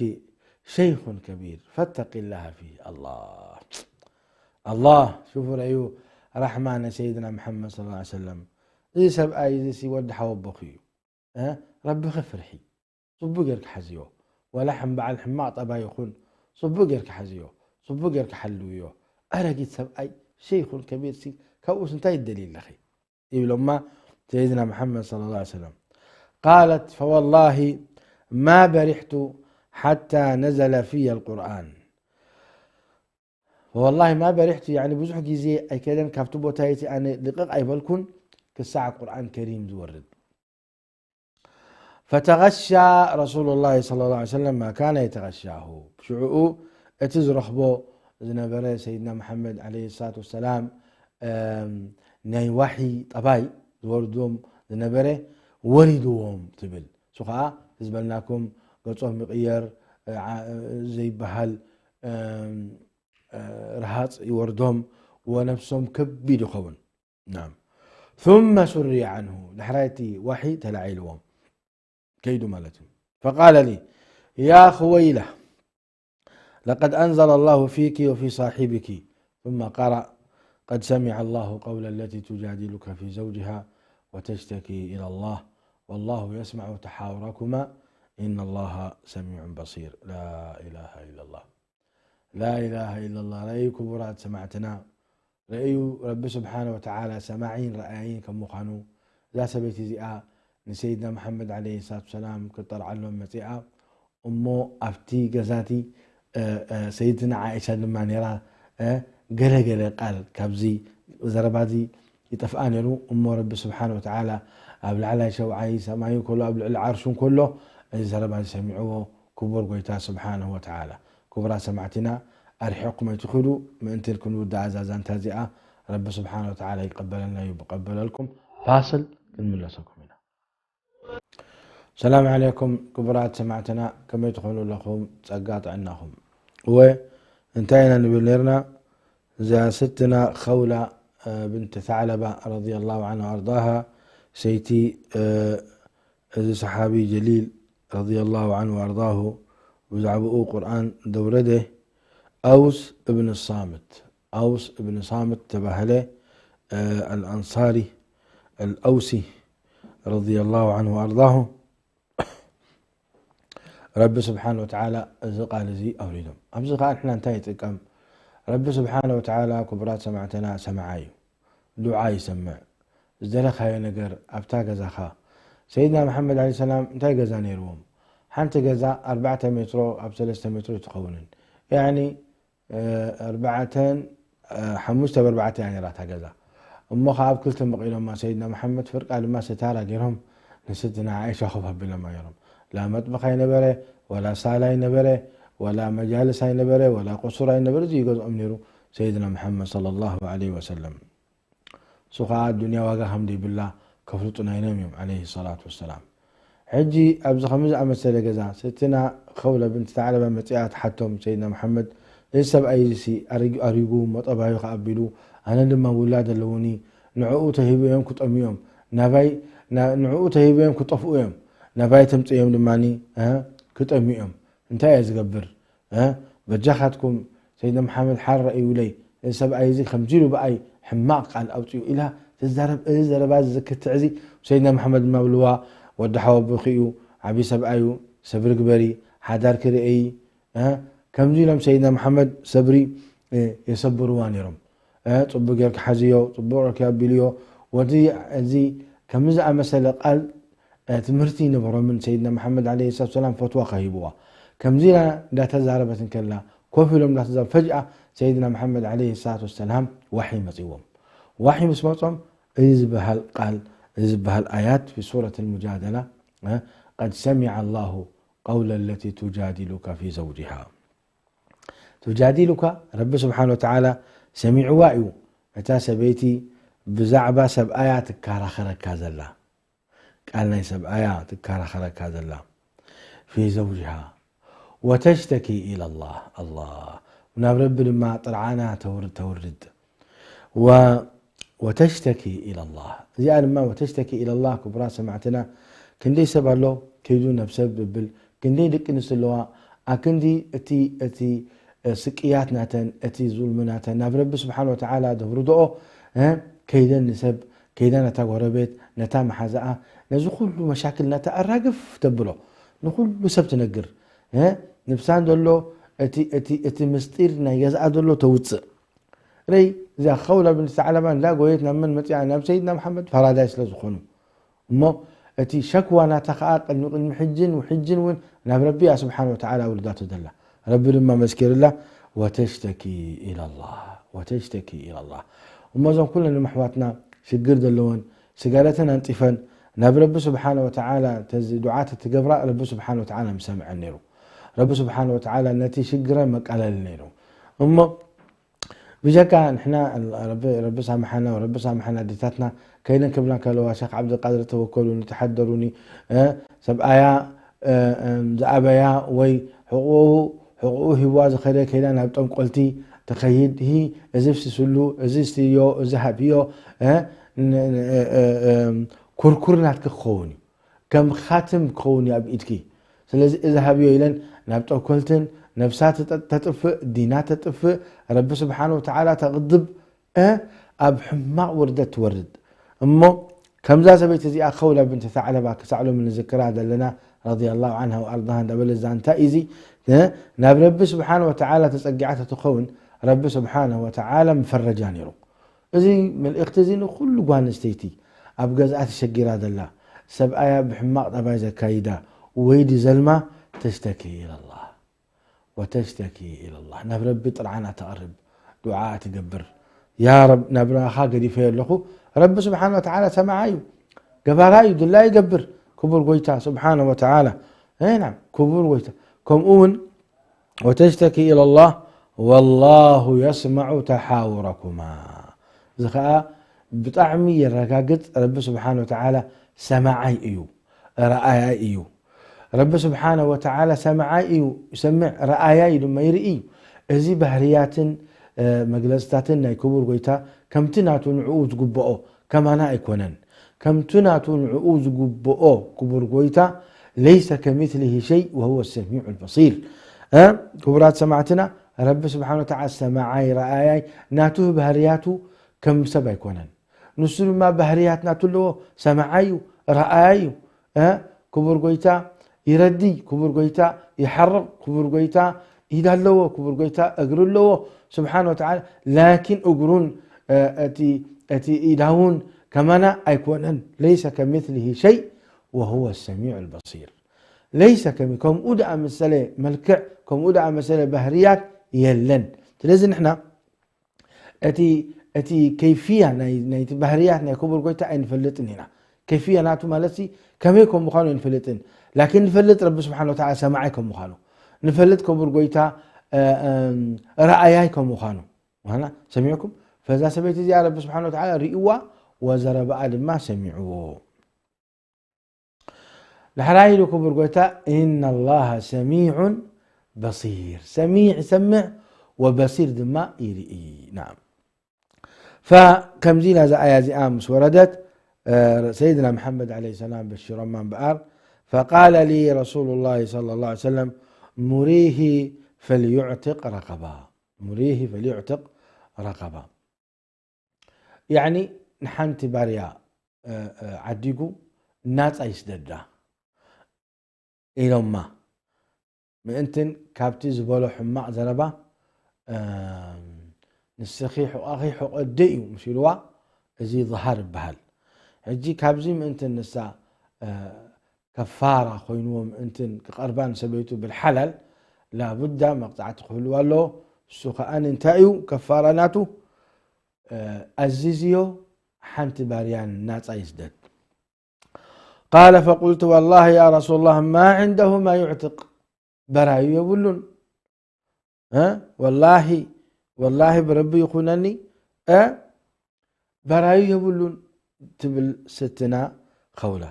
شيخ كبير، فاتق الله فيه. الله، الله، شوفوا رأيو رحمة سيدنا محمد صلى الله عليه وسلم. እዚ ሰብኣይ እዚ ሲ ወዲ ሓወቦኺ እዩ። እ? ረቢኺ ፍርሒ። ጽቡቕ ጌርኪ ሓዝዮ። ወላ ሕም-፣ በዓል ሕማቕ ጠባይ ይኹን፣ ጽቡቕ ጌርኪ ሓዝዮ። ጽቡቕ ጌርኪ ሓልውዮ። ኣረጊት ሰብኣይ፣ ሸይኹን ከቢር ሲ፣ ካብኡስ እንታይ ትደልዪ ኣለኺ? ይብሎማ ሰይድና መሓመድ ሰለላሁ ዐለይሂ ወሰለም። قالت: فوالله ما برحت حتى نزل في القرآن. فوالله ما برحت፣ ያኒ ብዙሕ ግዜ ኣይከደን ካብቲ ቦታ እቲ ኣነ ልቕቕ ኣይበልኩን ክሳዕ ቁርኣን ከሪም ዝወርድ። فتغشى رسول الله صلى الله عليه وسلم ما كان يتغشاه. ሽዑኡ እቲ ዝረኽቦ ዝነበረ ሰይድና መሓመድ ዓለይሂ ሰላቱ ወሰላም፣ እም፣ ናይ ዋሒ ጠባይ ዝወርዶም ዝነበረ ወሪድዎም ትብል። እሱ ኸዓ ዝበልናኩም ገጾም ይቕየር፣ ዓ-፣ ዘይበሃል፣ እም፣ እ፣ ረሃጽ ይወርዶም፣ ወነብሶም ከቢድ ይኸውን። ናም። ثم سري عنه፣ ዳሕራይ እቲ ዋሒ ተላዒልዎም ከይዱ ማለት እዩ። فقال لي: يا خويلة، لقد أنزل الله فيك وفي صاحبك، ثم قرأ: قد سمع الله قول التي تجادلك في زوجها وتشتكي إلى الله والله يسمع تحاوركما إن الله سميع بصير. لا إله إلا الله. لا إله إلا الله. رأي كبرات سمعتنا. ርእዩ ረቢ ስብሓነ ወተዓላ ሰማዒን ረኣይን ከም ምዃኑ፣ እዛ ሰበይቲ እዚኣ ንሰይድና መሓመድ ዓለይሂ ሰላቱ ወሰላም ክትጠርዓሎም መጺኣ። እሞ ኣብቲ ገዛቲ፣ እ፣ እ፣ ሰይድትና ዓኢሻ ድማ ነይራ። እ፣ ገለ ገለ ቃል ካብዚ ዘረባዚ ይጠፍኣ ነይሩ። እሞ ረቢ ስብሓነ ወተዓላ ኣብ ላዕላይ ሸውዓይ ሰማዩ ከሎ፣ ኣብ ልዕሊ ዓርሹ ከሎ፣ እዚ ዘረባዚ ሰሚዕዎ ክቡር ጎይታ ስብሓነሁ ወተዓላ። ክቡራት ሰማዕቲና፣ ኣርሒቕኩም ኣይትኽዱ፣ ምእንቲ ክንውድኣ እዛ ዛንታ እዚኣ። ረቢ ስብሓነ ወተዓላ ይቀበለልና እዩ፣ ብቀበለልኩም ፋስል ክንምለሰኩም ኢና። ሰላም ዓለይኩም ክቡራት ሰማዕትና፣ ከመይ ትኾኑ ኣለኹም? ጸጋ ጥዕናኹም? እወ፣ እንታይ ኢና ንብል ነርና? እዛ ስትና ኸውላ፣ እ፣ ብንት ታዕለባ ረዲየላሁ ዐንሃ ወኣርዳሃ፣ ሰይቲ፣ እ፣ እዚ ሰሓቢ ጀሊል ረዲየላሁ ዐንሁ ወኣርዳሁ ብዛዕባኡ ቁርኣን ዘውረደ፣ ኣውስ እብን ሳምት፣ ኣውስ እብን ሳምት ተባህለ፣ እ፣ ኣልኣንሳሪ ኣልኣውሲ ረዲየላሁ ዐንሁ ወኣርዳሁ። ረቢ ስብሓነ ወተዓላ እዚ ቃል እዚ ኣውሪዶም። ኣብዚ ኸዓ ንሕና እንታይ ይጥቀም? ረቢ ስብሓነ ወተዓላ ክቡራት ሰማዕትና ሰማዓ እዩ። ዱዓ ይሰምዕ። ዝደለኻዮ ነገር ኣብታ ገዛኻ። ሰይድና መሓመድ ዓለይሂ ሰላም እንታይ ገዛ ነይርዎም? ሓንቲ ገዛ ኣርባዕተ ሜትሮ ኣብ ሰለስተ ሜትሮ ኣይትኸውንን። ያዕኒ፣ እ፣ ኣርባዕተን፣ እ፣ ሓሙሽተ ብኣርባዕተ እያ ነይራ እታ ገዛ። እሞ ኸዓ ኣብ ክልተ መቒሎማ ሰይድና መሓመድ፣ ፍርቃ ድማ ስታራ ገይሮም ንስድና ዓኢሻ ኮፍ ኣቢሎማ ነይሮም። ላ መጥበኽ ኣይነበረ፣ ወላ ሳላ ኣይነበረ፣ ወላ መጃልስ ኣይነበረ፣ ወላ ቁሱር ኣይነበረ። እዚ እዩ ገዝኦም ነይሩ ሰይድና መሓመድ ሰለላሁ ዐለይሂ ወሰለም። እሱ ኸዓ ኣዱንያ ዋጋ ከም ዘይብላ ከፍልጡና ኢሎም እዮም፣ ዓለይሂ ሰላቱ ወሰላም። ሕጂ ኣብዚ ከምዚ ዝኣመሰለ ገዛ፣ ስትና ኸውላ ብንት ታዕለባ መጺኣ ትሓቶም፣ ሰይድና መሓመድ፣ እዚ ሰብኣይ እዚሲ ኣሪጉ፣ ኣሪጉ እሞ ጠባዩ ኸዓ ኣቢሉ፣ ኣነ ድማ ውላድ ኣለዉኒ፣ ንዕኡ ተሂበዮም ክጠምዮም፣ ናባይ፣ ና-፣ ንዕኡ ተሂበዮም ክጠፍኡ እዮም፣ ናባይ ተምጽእዮም ድማኒ፣ እ፣ ክጠምዮም። እንታይ እየ ዝገብር? እ፣ በጃኻትኩም ሰይድና መሓመድ ሓር ረእዩለይ፣ እዚ ሰብኣይ እዚ ከምዚ ኢሉ ብኣይ ሕማቕ ቃል ኣውፂኡ ኢላ ትዛረብ። እዚ ዘረባ እዚ ዝክትዕ እዚ ሰይድና መሓመድ ድማ ብልዋ፣ ወዲ ሓወቦኺ እዩ፣ ዓብዪ ሰብኣይ እዩ፣ ሰብሪ ግበሪ፣ ሓዳርኪ ርእይ፣ እ፣ ከምዚ ኢሎም ሰይድና መሓመድ ሰብሪ፣ እ፣ የሰብርዋ ነይሮም። እ፣ ጽቡቕ ጌርኪ ሓዝዮ፣ ጽቡቕ ጌርኪ ኣቢልዮ። ወዲ እዚ ከምዚ ዝኣመሰለ ቃል እ፣ ትምህርቲ ይነበሮምን ሰይድና መሓመድ ዓለይሂ ሰላቱ ሰላም ፈትዋ ከሂብዋ። ከምዚ ኢላ እንዳተዛረበት እንከላ፣ ኮፍ ኢሎም እንዳተዛረቡ፣ ፈጅኣ ሰይድና መሓመድ ዓለይሂ ሰላቱ ወሰላም ዋሒ መጺዎም። ዋሒ ምስ መጾም፣ እዚ ዝበሃል ቃል፣ እዚ ዝበሃል ኣያት ፊ ሱረት ኣልሙጃደላ፣ እ፣ ቀድ ሰሚዐ ኣላሁ ቀውለ ለቲ ቱጃዲሉካ ፊ ዘውጅሃ። ቱጃዲሉካ፣ ረቢ ስብሓነ ወተዓላ ሰሚዕዋ እዩ። እታ ሰበይቲ ብዛዕባ ሰብኣያ ትከራኸረካ ዘላ። ቃል ናይ ሰብኣያ ትከራኸረካ ዘላ። ፊ ዘውጅሃ ወተሽተኪ ኢለላህ። ኣላህ። ናብ ረቢ ድማ ጥርዓና ተውርድ፣ ተውርድ። ወ-፣ ወተሽተኪ ኢለላህ። እዚኣ ድማ ወተሽተኪ ኢለላህ፣ ክቡራት ሰማዕትና፣ ክንደይ ሰብ ኣሎ ከይዱ ናብ ሰብ ዝብል፣ ክንደይ ደቂ ኣንስትዮ ኣለዋ፣ ኣክንዲ እቲ፣ እቲ፣ እ፣ ስቅያት ናተን፣ እቲ ዙልሚ ናተን ናብ ረቢ ስብሓን ወተዓላ ዘውርድኦ፣ እ፣ ከይደን ንሰብ፣ ከይዳ ነታ ጎረቤት፣ ነታ መሓዛኣ፣ ነዚ ኩሉ መሻክል ናታ ኣራግፍ ተብሎ፣ ንኩሉ ሰብ ትነግር፣ እ፣ ንብሳን ዘሎ እቲ፣ እቲ፣ እቲ ምስጢር ናይ ገዝኣ ዘሎ ተውፅእ። ረይ፣ እዛ ኸውላ ብንት ሰዕለባ እንዳጎየት ናብ መን መፂኣ? ናብ ሰይድና መሓመድ ፈራዳይ ስለ ዝኾኑ። እሞ እቲ ሸክዋ ናታ ኸዓ ቅድሚ፣ ቅድሚ ሕጅን ውሕጅን እውን ናብ ረቢ እያ ስብሓን ወተዓላ ኣውርዳቶ ዘላ። ረቢ ድማ መስኪርላ፣ ወተሽተኪ ኢለላህ፣ ወተሽተኪ ኢለላህ። እሞ እዞም ኩለን ኣሕዋትና ሽግር ዘለወን ስጋለተን ኣንጢፈን ናብ ረቢ ስብሓን ወተዓላ ተዚ ዱዓ ተትገብራ፣ ረቢ ስብሓን ወተዓላ ምሰምዐን ነይሩ። ረቢ ስብሓን ወተዓላ ነቲ ሽግረን መቃለሊ ነይሩ። እሞ ብጀካ ንሕና ረቢ፣ ረቢ ሳምሓና፣ ረቢ ሳምሓና ኣዴታትና ከይደን ክብላ ከለዋ፣ ሸኽ ዓብደልቃድር ተወከሉኒ፣ ተሓደሩኒ፣ እ፣ ሰብኣያ፣ እ፣ እ፣ ዝኣበያ ወይ ሕቑኡ፣ ሕቑኡ ሂብዋ ዝኸደ ከይዳ ናብ ጠንቆልቲ ትኸይድ፣ ሂ፣ እዚ ፍስስሉ፣ እዚ ስትዮ፣ እዚ ሃብዮ፣ እ፣ ን-፣ ን-፣ እ፣ እ፣ እ፣ ኩርኩር ናትኪ ክኸውን እዩ። ከም ኻትም ክኸውን እዩ ኣብ ኢድኪ። ስለዚ እዚ ሃብዮ ኢለን ናብ ጠኮልትን ነብሳ ተጠ-፣ ተጥፍእ፣ ዲና ተጥፍእ፣ ረቢ ስብሓን ወተዓላ ተቕድብ፣ እ፣ ኣብ ሕማቕ ውርደት ትወርድ። እሞ ከምዛ ሰበይቲ እዚኣ ኸውላ ብንት ታዕለባ ክሳዕ ሎሚ ንዝክራ ዘለና ረዲየላሁ ዓንሃ ወኣርዳሃ እንዳበለ እዛ እንታይ እዚ፣ እ፣ ናብ ረቢ ስብሓን ወተዓላ ተጸጊዓ ተትኸውን ረቢ ስብሓን ወተዓላ ምፈረጃ ነይሩ። እዚ መልእኽቲ እዚ ንኹሉ ጓል ኣንስተይቲ ኣብ ገዝኣ ተሸጊራ ዘላ፣ ሰብኣያ ብሕማቕ ጠባይ ዘካይዳ ወይ ድዘልማ ተሽተኪ ኢለላህ። ወተሽተኪ ኢለላህ። ናብ ረቢ ጥርዓና ተቕርብ፣ ዱዓ ትገብር። ያ ረብ፣ ናብራኻ ገዲፈዮ ኣለኹ። ረቢ ስብሓነ ወተዓላ ሰማዓ እዩ፣ ገባራ እዩ፣ ድላ ይገብር። ክቡር ጎይታ ስብሓነ ወተዓላ። እ፣ ናም፣ ክቡር ጎይታ። ከምኡ እውን ወተሽተኪ ኢለላህ ወላሁ የስመዑ ተሓውረኩማ። እዚ ኸዓ ብጣዕሚ የረጋግጽ፣ ረቢ ስብሓነ ወተዓላ ሰማዓይ እዩ፣ ረኣያይ እዩ። ረቢ ስብሓነ ወተዓላ ሰማዓይ እዩ፣ ይሰምዕ፣ ረኣያይ ድማ ይርኢ እዩ። እዚ ባህርያትን፣ እ፣ መግለጽታትን ናይ ክቡር ጎይታ ከምቲ ናቱ ንዕኡ ዝግብኦ ከማና ኣይኮነን። ከምቲ ናቱ ንዕኡ ዝግብኦ ክቡር ጎይታ ለይሰ ከሚስሊሂ ሸይ ወሁወ ሰሚዑ ልበሲር። እ፣ ክቡራት ሰማዕትና፣ ረቢ ስብሓነ ወተዓላ ሰማዓይ፣ ረኣያይ፣ ናቱ ባህርያቱ ከም ሰብ ኣይኮነን። ንሱ ድማ ባህርያት ናቱ ኣለዎ፣ ሰማዓይ እዩ፣ ረኣያይ እዩ። እ፣ ክቡር ጎይታ ይረዲ፣ ክቡር ጎይታ ይሓርቕ፣ ክቡር ጎይታ ኢድ ኣለዎ፣ ክቡር ጎይታ እግሪ ኣለዎ ስብሓነ ወተዓላ። ላኪን እግሩን፣ እ፣ እቲ፣ እቲ ኢዳውን ከማና ኣይኮነን። ለይሰ ከሚስሊሂ ሸይ ወሁወ ሰሚዑ ልበሲር። ለይሰ ከሚ-፣ ከምኡ ደኣ መሰለ መልክዕ፣ ከምኡ ደኣ መሰለ ባህርያት የለን። ስለዚ ንሕና እቲ፣ እቲ ከይፍያ ናይ፣ ናይቲ ባህርያት ናይ ክቡር ጎይታ ኣይንፈልጥን ኢና። ከይፍያ ናቱ ማለት ሲ ከመይ ከም ምዃኑ ኣይንፈልጥን። ላኪን ንፈልጥ ረቢ ስብሓነ ወተዓላ ሰማዓይ ከም ምዃኑ። ንፈልጥ ክቡር ጎይታ፣ እ፣ እም፣ ረኣያይ ከም ምዃኑ። ምዃና ሰሚዕኩም? ፈዛ ሰበይቲ እዚኣ ረቢ ስብሓነ ወተዓላ ርእይዋ፣ ወዘረባኣ ድማ ሰሚዕዎ። ዳሕራይ ኢሉ ክቡር ጎይታ፣ "ኢነ ላሃ ሰሚዑን በሲር።" ሰሚዕ ይሰምዕ፣ ወበሲር ድማ ይርኢ። ናም። ፈከምዚ ናዛ ኣያ እዚኣ ምስ ወረደት፣ እ፣ ሰይድና መሓመድ ዓለይሂ ሰላም በሽሮማ እምበኣር፣ ፈቃለ ሊ ረሱሉ ላሂ ሰለላሁ ዐለይሂ ወሰለም፣ "ሙሪሂ ፈልዩዕትቅ ረቀባ። ሙሪሂ ፈልዩዕትቅ ረቀባ።" ያዕኒ ንሓንቲ ባርያ፣ እ፣ እ፣ ዓዲጉ ናጻ ይስደዳ ኢሎማ። ምእንትን ካብቲ ዝበሎ ሕማቕ ዘረባ፣ እ፣ ንስኺ ሕቖኺ ሕቖ ኣደይ እዩ ምስ ኢልዋ፣ እዚ ዝሃር ይበሃል። ሕጂ ካብዚ ምእንትን ንሳ፣ እ፣ ከፋራ ኮይንዎ ምእንትን ክቐርባ ንሰበይቱ ብልሓላል ላቡዳ መቕጻዕቲ ክህልዋ ኣለዎ። እሱ ከኣ እንታይ እዩ ከፋራ ናቱ? እ፣ ኣዚዝዮ ሓንቲ ባርያን ናጻ ይስደድ። ቃለ ፈቁልቱ ወላሂ ያ ረሱሉላህ ማ ዒንደሁ ማ ዩዕትቅ፣ በራዩ የብሉን። እ፣ ወላሂ፣ ወላሂ ብረቢ ይኹነኒ፣ እ፣ በራዩ የብሉን ትብል ስትና ኸውላ።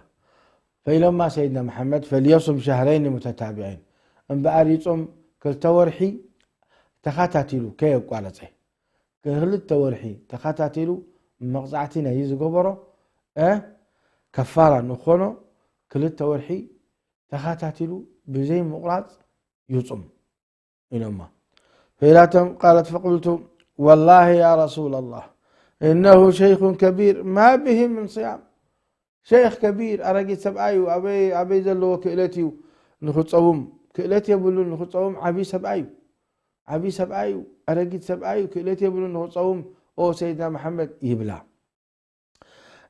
ፈኢሎማ ሰይድና መሓመድ፣ "ፈልየሱም ሸህረይን ሙተታቢዐይን"፣ እምበኣር ይጾም ክልተ ወርሒ ተኸታቲሉ ከየቋረጸ። ክልተ ወርሒ ተኸታቲሉ መቕጻዕቲ ናይ ዝገበሮ፣ እ፣ ከፋራ ንኾኖ ክልተ ወርሒ ተኸታቲሉ ብዘይ ምቑራጽ ይጹም ኢሎማ። ፈኢላቶም ቃለት ፈቁልቱ ወላሂ ያ ረሱለላህ እነሁ ሸይኹን ከቢር ማ ብሂ ምን ስያም። ሸይኽ ከቢር፣ ኣረጊት ሰብኣይ እዩ። ኣበይ፣ ኣበይ ዘለዎ ክእለት እዩ ንኽጸውም? ክእለት የብሉን ንኽጸውም። ዓብዪ ሰብኣይ እዩ። ዓብዪ ሰብኣይ እዩ። ኣረጊት ሰብኣይ እዩ። ክእለት የብሉን ንኽጸውም። ኦ ሰይድና መሓመድ ይብላ።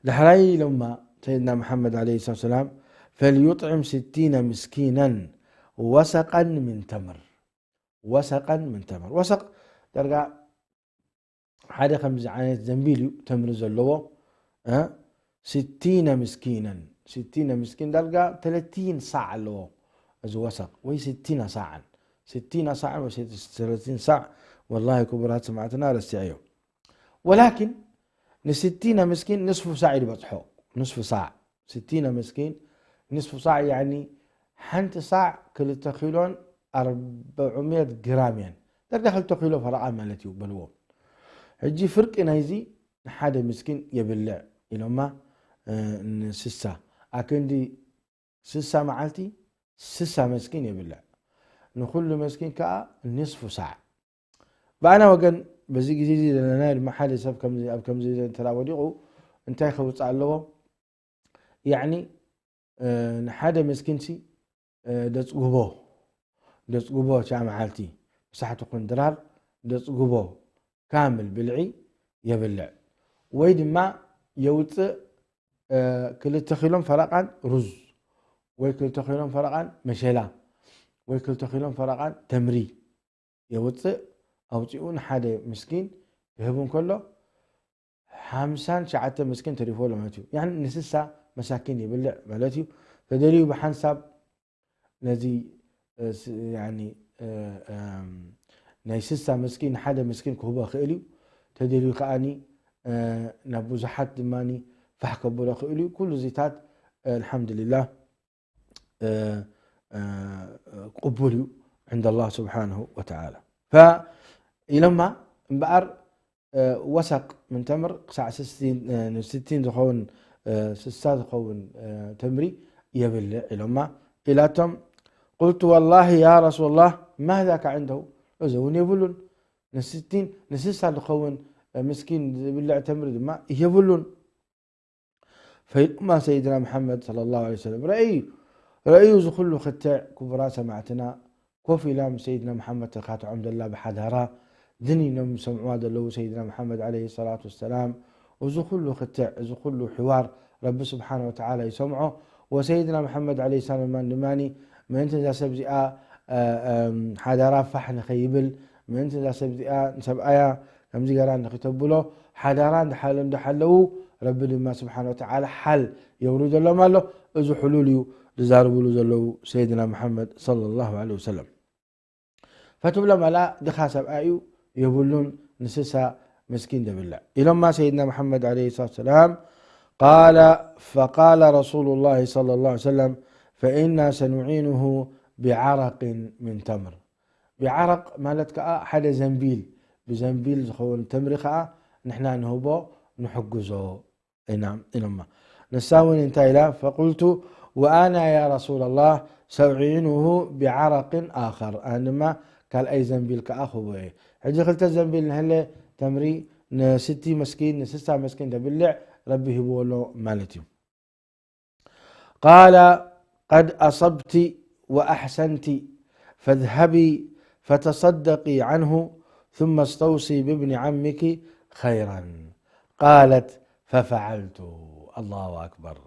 ዳሕራይ ኢሎማ ሰይድና መሓመድ ዓለይሂ ሰላቱ ወሰላም፣ "ፈልዩጥዕም ስቲነ ምስኪነን ወሰቀን ምን ተምር።" ወሰቀን ምን ተምር። ወሰቅ ዳርጋ ሓደ ከምዚ ዓይነት ዘንቢል እዩ፣ ተምሪ ዘለዎ፣ እ፣ ስቲነ ምስኪነን። ስቲነ ምስኪን ዳርጋ ተለቲን ሳዕ ኣለዎ እዚ ወሰቅ፣ ወይ ስቲነ ሳዕን። ስቲነ ሳዕን ወይ ተለቲን ሳዕ፣ ወላሂ ክቡራት ሰማዕትና ረሲዐዮ። ወላኪን ንስቲነ ምስኪን ንስፉ ሳዕ እዩ ዝበጽሖ። ንስፉ ሳዕ። ስቲነ ምስኪን ንስፉ ሳዕ፣ ያዕኒ ሓንቲ ሳዕ ክልተ ኪሎን ኣርብዑ ሚእቲ ግራም እየን። ዳርጋ ክልተ ኪሎ ፈረቓ ማለት እዩ በልዎ። ሕጂ ፍርቂ ናይዚ ንሓደ ምስኪን የብልዕ ኢሎማ፣ እ፣ ንስሳ ኣክንዲ ስሳ መዓልቲ ስሳ መስኪን የብልዕ። ንኹሉ መስኪን ከኣ ንስፉ ሳዕ። ብኣና ወገን በዚ ግዜ እዚ ዘለና ድማ ሓደ ሰብ ከምዚ፣ ኣብ ከምዚ እንተ ወዲቑ እንታይ ከውፅእ ኣለዎ? ያዕኒ፣ እ፣ ንሓደ መስኪንሲ፣ እ፣ ደጽግቦ፣ ደጽግቦ ሻ መዓልቲ፣ ምሳሕ ትኹን ድራር፣ ደጽግቦ ካምል ብልዒ የብልዕ። ወይ ድማ የውጽእ፣ እ፣ ክልተ ኪሎን ፈረቓን ሩዝ፣ ወይ ክልተ ኪሎን ፈረቓን መሸላ፣ ወይ ክልተ ኪሎን ፈረቓን ተምሪ የውጽእ። ኣውጺኡ ንሓደ ምስኪን ክህብ እንከሎ፣ ሓምሳን ትሽዓተ ምስኪን ተሪፎ ኣሎ ማለት እዩ። ያኒ ንስሳ መሳኪን ይብልዕ ማለት እዩ። ተደልዩ ብሓንሳብ ነዚ፣ እ፣ ስ-፣ ያኒ፣ እ፣ እም፣ ናይ ስሳ ምስኪን ንሓደ ምስኪን ክህቦ ይኽእል እዩ። ተደልዩ ከኣኒ፣ እ፣ ናብ ብዙሓት ድማኒ ፋሕ ከብሎ ይኽእል እዩ። ኩሉ እዚታት፣ እ፣ ኣልሓምዱሊላህ፣ እ፣ እ፣ ቅቡል እዩ ዕንደ ኣላህ ስብሓንሁ ወተዓላ። ፈ-፣ ኢሎማ እምበኣር፣ እ፣ ወሰቅ ምን ተምር ክሳዕ ስስቲን፣ እ፣ ንስቲን ዝኸውን፣ እ፣ ስሳ ዝኸውን፣ እ፣ ተምሪ የብልዕ ኢሎማ ኢላቶም። ቁልቱ ወላሂ ያ ረሱላላህ ማ ዛካ ዕንደሁ፣ እዚ እውን የብሉን። ንስቲን፣ ንስሳ ዝኸውን፣ እ፣ ምስኪን ዝብልዕ ተምሪ ድማ የብሉን። ፈኢሎማ ሰይድና መሓመድ ሰለላሁ ዐለይሂ ወሰለም፣ ረእዩ፣ ረእዩ እዚ ኩሉ ክትዕ፣ ክቡራት ሰማዕትና፣ ኮፍ ኢላ ምስ ሰይድና መሓመድ ተኻትዖም ዘላ ብሓዳራ፣ ድኒኖም ዝሰምዕዋ ዘለዉ ሰይድና መሓመድ ዐለይሂ ሰላቱ ወሰላም፣ እዚ ኩሉ ክትዕ፣ እዚ ኩሉ ሕዋር ረቢ ስብሓነ ወተዓላ ይሰምዖ። ወሰይድና መሓመድ ዐለይሂ ሰላም ድማኒ፣ ምእንቲ እዛ ሰብ እዚኣ፣ እ፣ እም፣ ሓዳራ ፋሕ ንኸይብል፣ ምእንቲ እዛ ሰብ እዚኣ ንሰብኣያ ከምዚ ገራ ንኽተብሎ ሓዳራ እንዳሓለ-፣ እንዳሓለዉ፣ ረቢ ድማ ስብሓነ ወተዓላ ሓል የውርደሎም ኣሎ። እዚ ሕሉል እዩ ዝዛረብሉ ዘለዉ ሰይድና መሓመድ ሰለላሁ ዐለይሂ ወሰለም። ፈትብሎም ኣላ፣ ድኻ ሰብኣይ እዩ፣ የብሉን፣ ንስሳ ምስኪን ደብልዕ። ኢሎማ ሰይድና መሓመድ ዐለይሂ ሰላቱ ወሰላም፣ ቃለ፣ ፈቃለ ረሱሉላሂ ሰለላሁ ዐለይሂ ወሰለም፣ ፈኢና ሰኑዒኑሁ ቢዓረቅን ምን ተምር። ቢዓረቅ ማለት ከኣ ሓደ ዘንቢል፣ ብዘንቢል ዝኸውን ተምሪ ከኣ ንሕና ንህቦ፣ ንሕግዞ ኢና ኢሎማ። ንሳ እውን እንታይ ኢላ? ፈቁልቱ ወኣና ያ ረሱላላህ ሰውዒኑሁ ቢዓረቅን ኣኸር። ኣነ ድማ ካልኣይ ዘንቢል ከኣ ክህቦ እየ። ሕጂ ክልተ ዘንቢል ንህለ ተምሪ ንስቲ መስኪን፣ ንስሳ መስኪን ደብልዕ ረቢ ሂብዎ ኣሎ ማለት እዩ። ቃለ ቀድ ኣሰብቲ ወኣሕሰንቲ ፈዝሀቢ ፈተሰደቂ ዐንሁ ثم استوصي بابن عمك خيرا. ቃለት ፈፈዐልቱ። ኣላሁ ኣክበር፣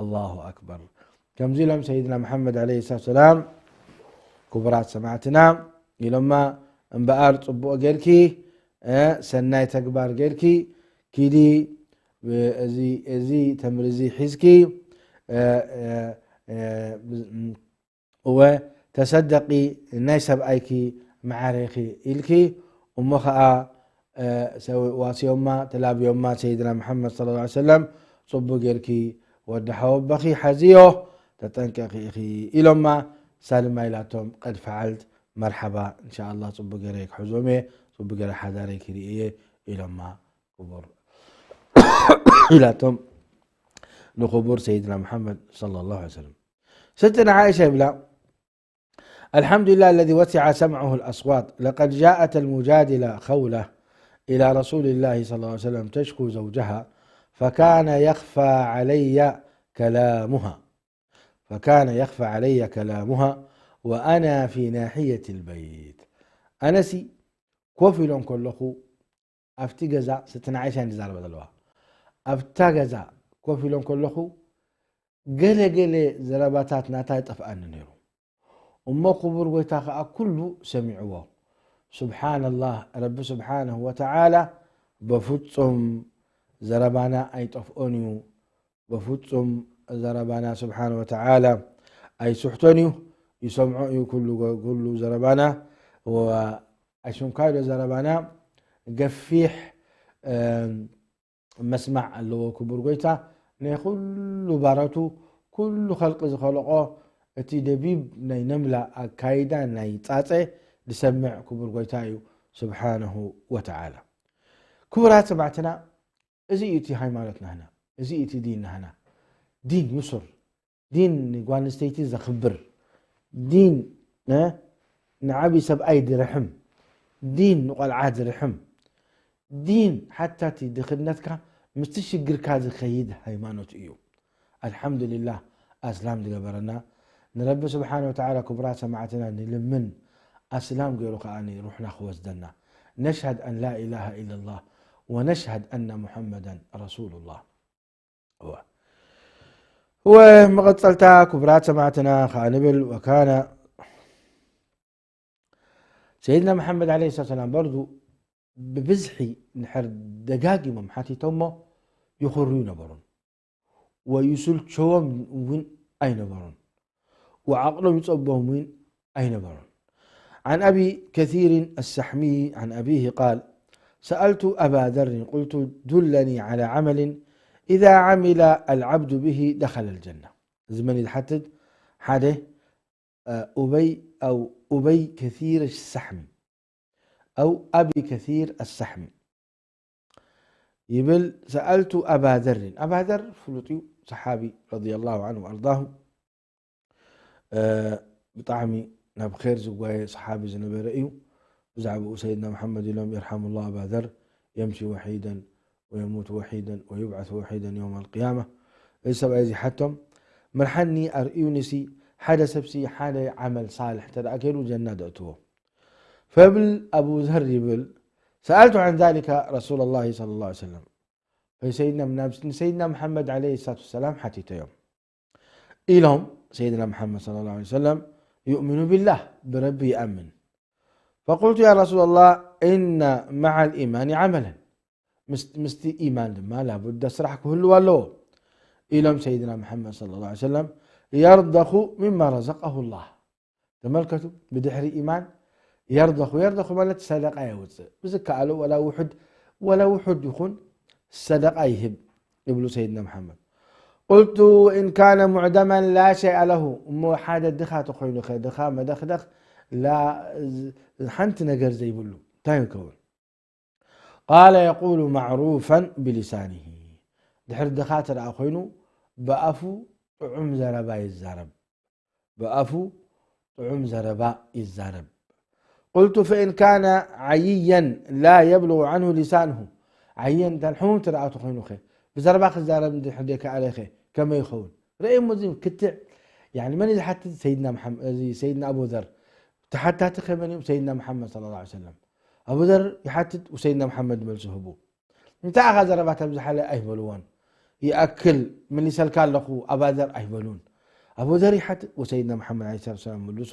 ኣላሁ ኣክበር። ከምዚ ኢሎም ሰይድና መሓመድ ዐለይሂ ሰላቱ ሰላም፣ ክቡራት ሰማዕትና ኢሎማ፣ እምበኣር ጽቡቕ ጌርኪ፣ እ፣ ሰናይ ተግባር ጌርኪ፣ ኪዲ፣ እ፣ እዚ፣ እዚ ተምሪ እዚ ሒዝኪ፣ እ፣ እ፣ እ፣ እወ፣ ተሰደቂ፣ ናይ ሰብኣይኪ መዓረ ኢኺ ኢልኪ፣ እሞ ኸኣ፣ እ፣ ሰው-፣ ዋስዮማ፣ ተላብዮማ ሰይድና መሓመድ ሰለላሁ ዐለይሂ ወሰለም፣ ጽቡቕ ጌርኪ ወዲ ሓወቦኺ ሓዝዮ፣ ተጠንቀቂ ኢኺ ኢሎማ። ሳልማ ኢላቶም፣ ቀድ ፈዓልት፣ መርሓባ፣ እንሻኣላህ ጽቡቕ ገይረ ክሕዞም እየ፣ ጽቡቕ ገይረ ሓዳረይ ክርኢ እየ ኢሎማ። ክቡር ኢላቶም ንክቡር ሰይድና መሓመድ ሰለላሁ ዐለይሂ ወሰለም። ስትና ዓኢሻ ይብላ፣ الحمد لله الذي وسع سمعه الأصوات. لقد جاءت المجادلة خولة إلى رسول الله صلى الله عليه وسلم تشكو زوجها فكان يخفى علي كلامها. فكان يخفى علي كلامها وأنا في ناحية البيت. ኣነሲ ኮፍ ኢለ እንከለኹ ኣብቲ ገዛ፣ ስትና ዓይሻ እንዲ ዛረባ ዘለዋ፣ ኣብታ ገዛ ኮፍ ኢለ እንከለኹ ገለ ገለ ዘረባታት ናታ ይጠፍኣኒ ነይሩ። እሞ ክቡር ጎይታ ከኣ ኩሉ ሰሚዕዎ። ሱብሓነላህ፣ ረቢ ስብሓነሁ ወተዓላ በፍጹም ዘረባና ኣይጠፍኦን እዩ። በፍጹም ዘረባና ስብሓነሁ ወተዓላ ኣይስሕቶን እዩ። ይሰምዖ እዩ ኩሉ፣ ኩሉ ዘረባና። ወ-፣ ኣሽንኳይ ዶ ዘረባና ገፊሕ፣ እም፣ መስማዕ ኣለዎ ክቡር ጎይታ። ናይ ኩሉ ባሮቱ፣ ኩሉ ኸልቂ ዝኸለቆ፣ እቲ ደቢብ ናይ ነምላ ኣካይዳ ናይ ጻጸ ዝሰምዕ ክቡር ጎይታ እዩ ስብሓነሁ ወተዓላ። ክቡራት ሰማዕትና፣ እዚ እዩ እቲ ሃይማኖት ናህና፣ እዚ እዩ እቲ ዲን ናህና። ዲን ዩሱር፣ ዲን ንጓል ኣንስተይቲ ዘኽብር፣ ዲን ንዓብዪ ሰብኣይ ድርሕም፣ ዲን ንቆልዓ ድርሕም፣ ዲን ሓታቲ ድኽነትካ ምስቲ ሽግርካ ዝኸይድ ሃይማኖት እዩ። ኣልሓምዱሊላህ ኣስላም ዝገበረና ንረቢ ስብሓን ወተዓላ። ክቡራት ሰማዕትና ንልምን ኣስላም ገይሩ ከዓኒ ሩሕና ክወስደና። ነሽሃድ ኣን ላ ኢላሃ ኢላላህ ወነሽሃድ ኣነ ሙሐመዳን ረሱሉላህ። እወ። ወመቐጸልታ ክቡራት ሰማዕትና ከኣ ንብል ወካነ ሰይድና መሓመድ ዓለይሂ ሰላቱ ሰላም በርዱ ብብዝሒ ንድሕር ደጋጊሞም ሓቲቶሞ ይኹርዩ ነበሩን ወይስልቸዎም እውን ኣይነበሩን ወዓቕሎም ይጸቦም እውን ኣይነበሩን። عن أبي كثير السحمي عن أبيه قال: سألت أبا ذر قلت: دلني على عمل إذا عمل العبد به دخل الجنة. እዚ መን እዩ ዝሓትት? ሓደ ኡበይ ኣው ኡበይ ከሲር ሳሕሚ ኣው ኣቢ ከሲር ኣሳሕሚ ይብል። ሰኣልቱ ኣባ ዘርን፣ ኣባ ዘር ፍሉጥ እዩ፣ ሰሓቢ ረዲየላሁ ዐንሁ ወኣርዳሁ። ብጣዕሚ ናብ ኸይር ዝጓየ ሰሓቢ ዝነበረ እዩ። ብዛዕባኡ ሰይድና መሓመድ ኢሎም፣ የርሓሙላህ ኣባ ዘር፣ የምሺ ወሒደን ወየሙቱ ወሒደን ወዩብዓሱ ወሒደን የውም ኣልቅያማ። እዚ ሰብኣይ እዚ ሓቶም፣ ምርሓኒ ኣርእዩኒሲ ሓደ ሰብሲ ሓደ ዓመል ሳልሕ እንተ ደኣ ገይሩ ጀና ደእትዎ። ፈብል ኣቡ ዘር ይብል፣ ሰኣልቱ ዐን ዛሊከ ረሱላ ላሂ ሰለላሁ ዐለይሂ ወሰለም፣ ንሰይድና መሓመድ ዓለይሂ ሰላቱ ወሰላም ሓቲተዮም። ኢሎም ሰይድና መሓመድ ሰለላሁ ዐለይሂ ወሰለም፣ ዩእሚኑ ቢላህ፣ ብረቢ ይኣምን። ፈቁልቱ ያ ረሱላላህ፣ ኢነ መዓል ኢማኒ ዓመለን፣ ምስቲ ኢማን ድማ ላቡዳ ስራሕ ክህልው ኣለዎ። ኢሎም ሰይድና መሓመድ ሰለላሁ ዐለይሂ ወሰለም፣ የርደኹ ሚማ ረዘቀሁ ላህ። ተመልከቱ፣ ብድሕሪ ኢማን የርደኹ፣ የርደኹ ማለት ሰደቃ የውፅእ፣ ብዝከኣሎ ወላ ውሑድ፣ ወላ ውሑድ ይኹን ሰደቃ ይህብ ይብሉ ሰይድና መሓመድ። ቁልቱ ወኢን ካነ ሙዕደመን ላ ሸይአ ለሁ፣ እሞ ሓደ ድኻ ተኾይኑ ኸ፣ ድኻ መደኽደኽ፣ ላ ሓንቲ ነገር ዘይብሉ እንታይ ይከውን? ቃለ የቁሉ ማዕሩፈን ብሊሳኒሂ፣ ድሕሪ ድኻ ተደኣ ኮይኑ ብኣፉ ጥዑም ዘረባ ይዛረብ፣ ብኣፉ ጥዑም ዘረባ ይዛረብ። ቁልቱ ፈኢን ካነ ዓይየን ላ የብሉጉ ዐንሁ ሊሳንሁ፣ ዓይየን እንተ ሕሙም ተደኣ ተኾይኑ ኸ፣ ብዘረባ ክዛረብ እንድሕር ደይከኣለ ኸ ከመይ ይኸውን? ረእየሞ እዚ ክትዕ፣ ያኒ መን እዩ ዝሓትት? ሰይድና መሓመድ፣ እዚ ሰይድና ኣቡ ዘር። ተሓታቲ ከ መን እዮም? ሰይድና መሓመድ ሰለላሁ ዐለይሂ ወሰለም። ኣቡ ዘር ይሓትት ወሰይድና መሓመድ መልሲ ህቡ። እንታይ ኢኻ ዘረባ ተብዝሓለ ኣይበልዎን። ይኣክል፣ መሊሰልካ ኣለኹ ኣባ ዘር ኣይበሉን። ኣቡ ዘር ይሓትት ወሰይድና መሓመድ ዓለይሂ ሰላቱ ወሰላም መልሱ።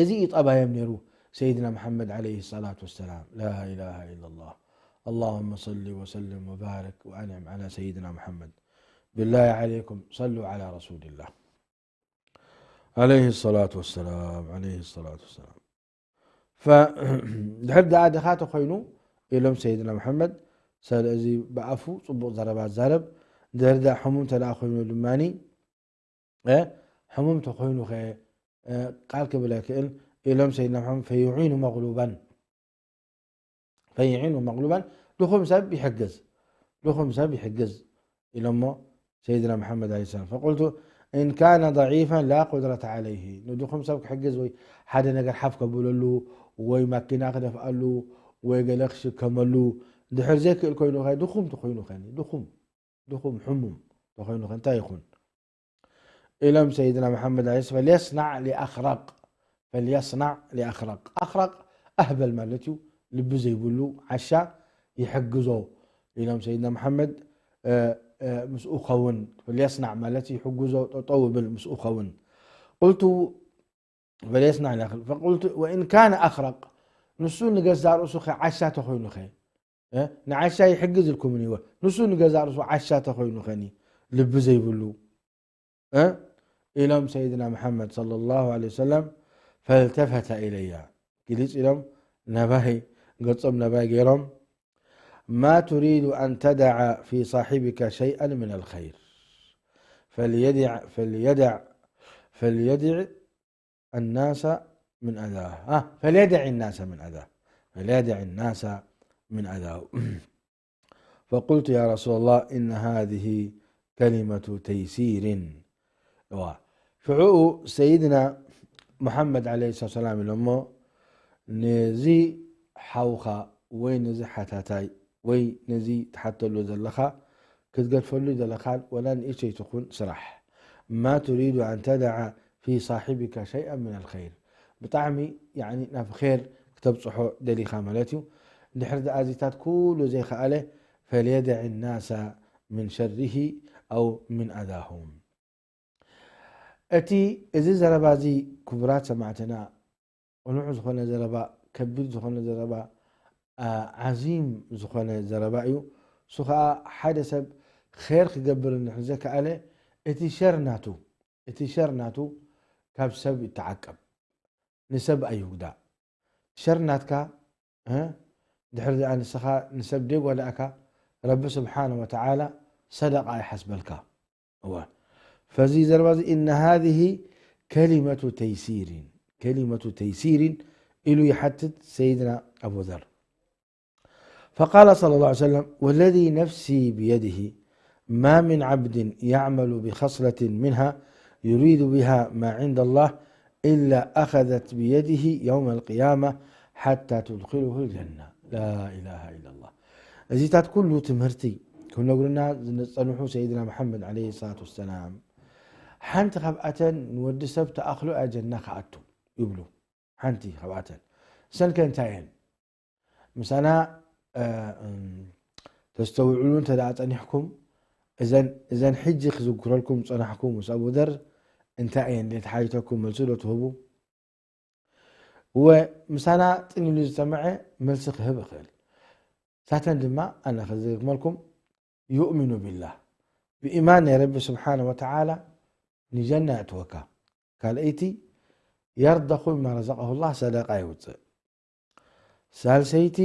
እዚ እዩ ጠባዮም ነይሩ ሰይድና መሓመድ ዓለይሂ ሰላቱ ወሰላም። ላ ኢላሃ ኢለላህ። اللهم صل وسلم وبارك وأنعم على سيدنا محمد. بالله عليكم صلوا على رسول الله عليه الصلاة والسلام، عليه الصلاة والسلام. ፈድሕር ደኣ ድኻ ተኾይኑ ኢሎም ሰይድና መሓመድ፣ ሰለ እዚ ብኣፉ ጽቡቕ ዘረባ ዛረብ፣ ድሕር ደኣ ሕሙም እንተ ደኣ ኮይኑ ድማኒ፣ እ፣ ሕሙም ተኾይኑ ኸ፣ እ፣ ቃል ክብል ኣይክእል ኢሎም ሰይድና መሓመድ፣ ፈዩዒኑ መግሉባን፣ ፈዩዒኑ መግሉባን፣ ድኹም ሰብ ይሕግዝ፣ ድኹም ሰብ ይሕግዝ ኢሎሞ ሰይድና መሓመድ ዓለይሂ ሰላም። ፈቁልቱ ኢን ካነ ضዒፈን ላ ቁድረተ ዓለይሂ፣ ንድኹም ሰብ ክሕግዝ ወይ ሓደ ነገር ሓፍ ከብለሉ ወይ ማኪና ክደፍኣሉ ወይ ገለ ክሽከመሉ ድሕር ዘይክእል ኮይኑ ኸ፣ ድኹም ተኾይኑ ኸኒ፣ ድኹም፣ ድኹም ሕሙም ተኾይኑ ኸ እንታይ ይኹን? ኢሎም ሰይድና መሓመድ ዓለይሂ ሰላም፣ ፈልየስናዕ ሊኣኽረቅ፣ ፈልየስናዕ ሊኣኽረቅ። ኣኽረቅ ኣህበል ማለት እዩ፣ ልቢ ዘይብሉ ዓሻ ይሕግዞ ኢሎም ሰይድና መሓመድ፣ እ፣ እ፣ ምስኡ ኸውን። ፈልየስናዕ ማለት ይሕግዞ፣ ጠጠው ብል ምስኡ ኸውን። ቁልቱ ፈልየስናዕ ሊኣኽረቅ። ፈቁልቱ ወኢን ካነ ኣኽረቅ፣ ንሱ ንገዛእ ርእሱ ኸ ዓሻ ተኾይኑ ኸ? እ? ንዓሻ ይሕግዝ ኢልኩምኒ እወ። ንሱ ንገዛእ ርእሱ ዓሻ ተኾይኑ ኸኒ ልቢ ዘይብሉ? እ? ኢሎም ሰይድና መሓመድ ሰለላሁ ዐለይሂ ወሰለም፣ ፈልተፈተ ኢለያ፣ ግልጽ ኢሎም ናባይ፣ ገጾም ናባይ ገይሮም፣ ማ ቱሪዱ ኣን ተደዐ ፊ ሳሒቢከ ሸይኣን ሚነል ኸይር፣ ፈልየድዕ፣ ፈልየድዕ፣ ፈልየድዕ الناس من أذاه. آه، فليدع الناس من أذاه. فليدع الناس من أذاه. فقلت: يا رسول الله، إن هذه كلمة تيسير. እዋ፣ ፍዕኡ ሰይድና ሙሓመድ ዓለይሂ ሰላም ኢሎሞ፣ ነዚ ሓውኻ ወይ ነዚ ሓታታይ ወይ ነዚ ትሓተሉ ዘለኻ ክትገድፈሉ ዘለኻን ወላ ንእሽተይ ትኹን ስራሕ፣ ማ ቱሪዱ ኣን ተደዓ ፊ ሳሒቢካ ሸይኣን ምን ኣልኸይር፣ ብጣዕሚ ያኒ ናብ ኸይር ክተብፅሖ ደሊኻ ማለት እዩ። ድሕሪ ደኣ እዚታት ኩሉ ዘይከኣለ፣ ፈልየደዕ ናሳ ምን ሸሪሂ ኣው ምን ኣዛሁም። እቲ፣ እዚ ዘረባ እዚ ክቡራት ሰማዕትና፣ ቅኑዕ ዝኾነ ዘረባ፣ ከቢድ ዝኾነ ዘረባ፣ ዓ-፣ ዓዚም ዝኾነ ዘረባ እዩ። እሱ ኸዓ ሓደ ሰብ ኸይር ክገብር እንድሕር ዘከኣለ፣ እቲ ሸር ናቱ፣ እቲ ሸር ናቱ ካብ ሰብ ይተዓቀብ፣ ንሰብ ኣይጉዳእ። ሸር ናትካ፣ እ፣ ድሕሪ ደኣ ንስኻ ንሰብ ደይጎዳእካ፣ ረቢ ስብሓነ ወተዓላ ሰደቃ ይሓስበልካ። እወ። ፈዚ ዘረባ እዚ፣ إن هذه كلمة تيسير، كلمة تيسير ኢሉ ይሓትት ሰይድና ኣቡ ዘር። فقال صلى الله عليه وسلم: والذي نفسي بيده ما من عبد يعمل بخصلة منها يريد بها ما عند الله إلا أخذت بيده يوم القيامة حتى تدخله الجنة. لا إله إلا الله. እዚታት ኩሉ ትምህርቲ ክነግሩና ዝጸንሑ ሰይድና መሓመድ ዓለይሂ ሰላቱ ወሰላም፣ ሓንቲ ካብኣተን ንወዲ ሰብ ተኣኽሎ እያ ጀና ክኣቱ ይብሉ። ሓንቲ ካብኣተን። እሰን ከ እንታይ እየን? ምሳና፣ እ፣ እም፣ ተስተውዕሉ እንተ ደኣ ጸኒሕኩም፣ እዘን፣ እዘን ሕጂ ክዝክረልኩም ዝጸናሕኩ ምስ ኣቡ ዘር እንታይ እየን? ደይ ተሓይተኩም መልሲ ዶ ትህቡ? እወ፣ ምሳና ጥን ኢሉ ዝሰምዐ መልሲ ክህብ ይኽእል። ሳተን ድማ ኣነ ክዝግመልኩም፣ ዩእሚኑ ቢላህ፣ ብኢማን ናይ ረቢ ስብሓነ ወተዓላ ንጀና የእትወካ። ካልኣይቲ፣ የርደኹ ብማ ረዘቀሁ ላህ፣ ሰደቃ የውፅእ። ሳልሰይቲ፣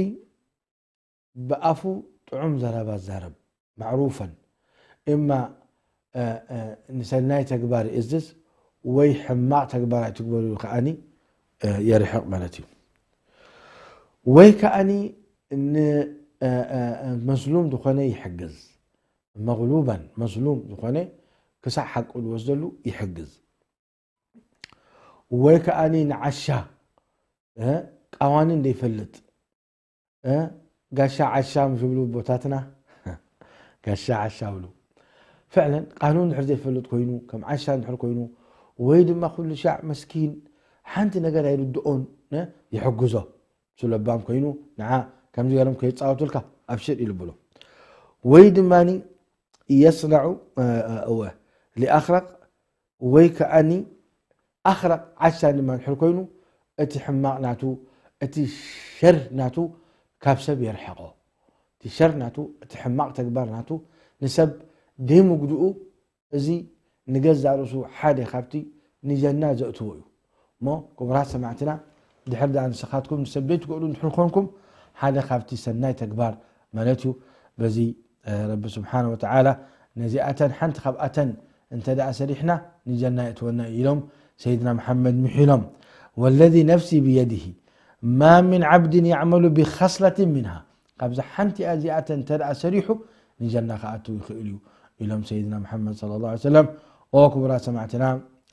ብኣፉ ጥዑም ዘረባ ዛረብ፣ ማዕሩፈን፣ እማ፣ እ፣ እ፣ ንሰናይ ተግባር ይእዝዝ ወይ ሕማቕ ተግባር ኣይትግበሩ ኢሉ ከዓኒ፣ እ፣ የርሕቕ ማለት እዩ። ወይ ከዓኒ ን-፣ እ፣ እ፣ እ፣ መዝሉም ዝኾነ ይሕግዝ፣ መግሉባን፣ መዝሉም ዝኾነ ክሳዕ ሓቁ ዝወስደሉ ይሕግዝ። ወይ ከዓኒ ንዓሻ፣ እ፣ ቃዋኒ እንደይፈልጥ፣ እ፣ ጋሻ ዓሻ ምስ ዝብሉ ቦታትና፣ ጋሻ ዓሻ ብሉ። ፍዕለን ቃኑን እንድሕር ዘይፈልጥ ኮይኑ፣ ከም ዓሻ እንድሕር ኮይኑ፣ ወይ ድማ ኩሉ ሻዕ መስኪን ሓንቲ ነገር ኣይርድኦን፣ እ፣ ይሕግዞ። እሱ ለባም ኮይኑ፣ ንዓ ከምዚ ገይሮም ከይጻወቱልካ ኣብሽር ኢሉ ብሎ። ወይ ድማኒ የስነዑ፣ እ፣ እ፣ እወ፣ ሊኣኽረቕ ወይ ከኣኒ ኣኽረቕ ዓሻ ድማ እንድሕር ኮይኑ፣ እቲ ሕማቕ ናቱ፣ እቲ ሸር ናቱ ካብ ሰብ የርሕቖ። እቲ ሸር ናቱ፣ እቲ ሕማቕ ተግባር ናቱ ንሰብ ደይምጉድኡ፣ እዚ ንገዛእ ርእሱ ሓደ ካብቲ ንጀና ዘእትዎ እዩ። እሞ ክቡራት ሰማዕትና፣ ድሕር ደኣ ንስኻትኩም ንሰብ ዘይትክእሉ እንድሕር ኮንኩም፣ ሓደ ካብቲ ሰናይ ተግባር ማለት እዩ። በዚ፣ እ፣ ረቢ ስብሓነ ወተዓላ ነዚኣተን ሓንቲ ካብኣተን እንተ ደኣ ሰሪሕና ንጀና የእትወና እዩ ኢሎም ሰይድና መሓመድ ምሒሎም። ወለዚ ነፍሲ ብየድሂ ማ ምን ዓብድን ያዕመሉ ብኸስለትን ምንሃ፣ ካብዛ ሓንቲ እዚኣተን እንተ ደኣ ሰሪሑ ንጀና ክኣቱ ይኽእል እዩ ኢሎም ሰይድና መሓመድ ሰለላሁ ዐለይሂ ወሰለም። ኦ ክቡራት ሰማዕትና፣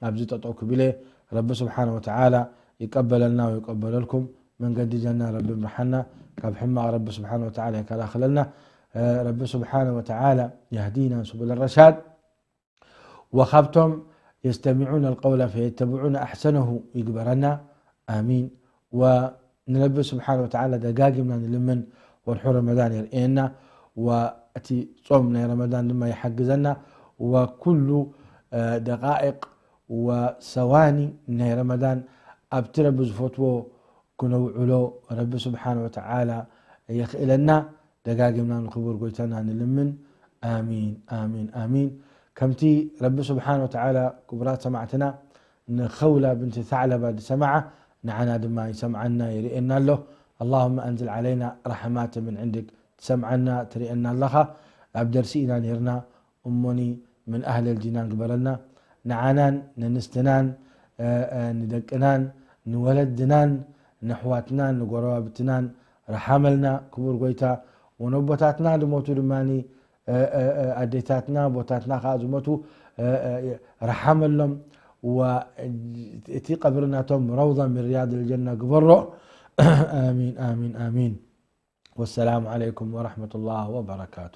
ኣብዚ ጠጠው ክብል እየ። ረቢ ስብሓነ ወተዓላ ይቀበለልና ወይቀበለልኩም። መንገዲ ጀና ረቢ ምርሓና፣ ካብ ሕማቕ ረቢ ስብሓነ ወተዓላ ይከላኸለልና። እ፣ ረቢ ስብሓነ ወተዓላ የህዲና ሱቡለ ረሻድ። ወኻብቶም የስተሚዑነ ኣልቀውለ ፈየተብዑነ ኣሕሰነሁ ይግበረና። ኣሚን። ወንረቢ ስብሓነ ወተዓላ ደጋጊምና ንልምን፣ ወርሑ ረመዳን የርእየና፣ ወእቲ ጾም ናይ ረመዳን ድማ ይሓግዘና፣ ወኩሉ፣ እ፣ ደቃኢቕ ወሰዋኒ ናይ ረመዳን ኣብቲ ረቢ ዝፈትዎ ክነውዕሎ ረቢ ስብሓነ ወተዓላ የኽእለና። ደጋጊምና ንክቡር ጎይታና ንልምን። ኣሚን፣ ኣሚን፣ ኣሚን። ከምቲ ረቢ ስብሓነ ወተዓላ ክቡራት ሰማዕትና ንኸውላ ብንቲ ታዕለባ ዝሰምዓ፣ ንዓና ድማ ይሰምዓና፣ ይርእየና ኣሎ። ኣላሁመ ኣንዝል ዓለይና ረሕማተ ምን ዕንድክ። ትሰምዓና፣ ትርእየና ኣለኻ። ኣብ ደርሲ ኢና ነይርና። እሞኒ ምን ኣህለል ጂናን ግበረልና። ንዓናን፣ ነንስትናን፣ እ፣ እ፣ ንደቅናን፣ ንወለድናን፣ ነሕዋትናን፣ ንጎረባብትናን ረሓመልና ክቡር ጎይታ። ወነቦታትና ዝሞቱ ድማኒ፣ እ፣ እ፣ እ፣ ኣዴታትና፣ ኣቦታትና ከኣ ዝሞቱ፣ እ፣ እ፣ እ፣ ረሓመሎም። ወእቲ ቀብሪ ናቶም ረውዳ ሚን ሪያድ ልጀና ግበሮ። ኣሚን ኣሚን ኣሚን። ወሰላሙ ዓለይኩም ወረሕመቱላህ ወበረካቱ።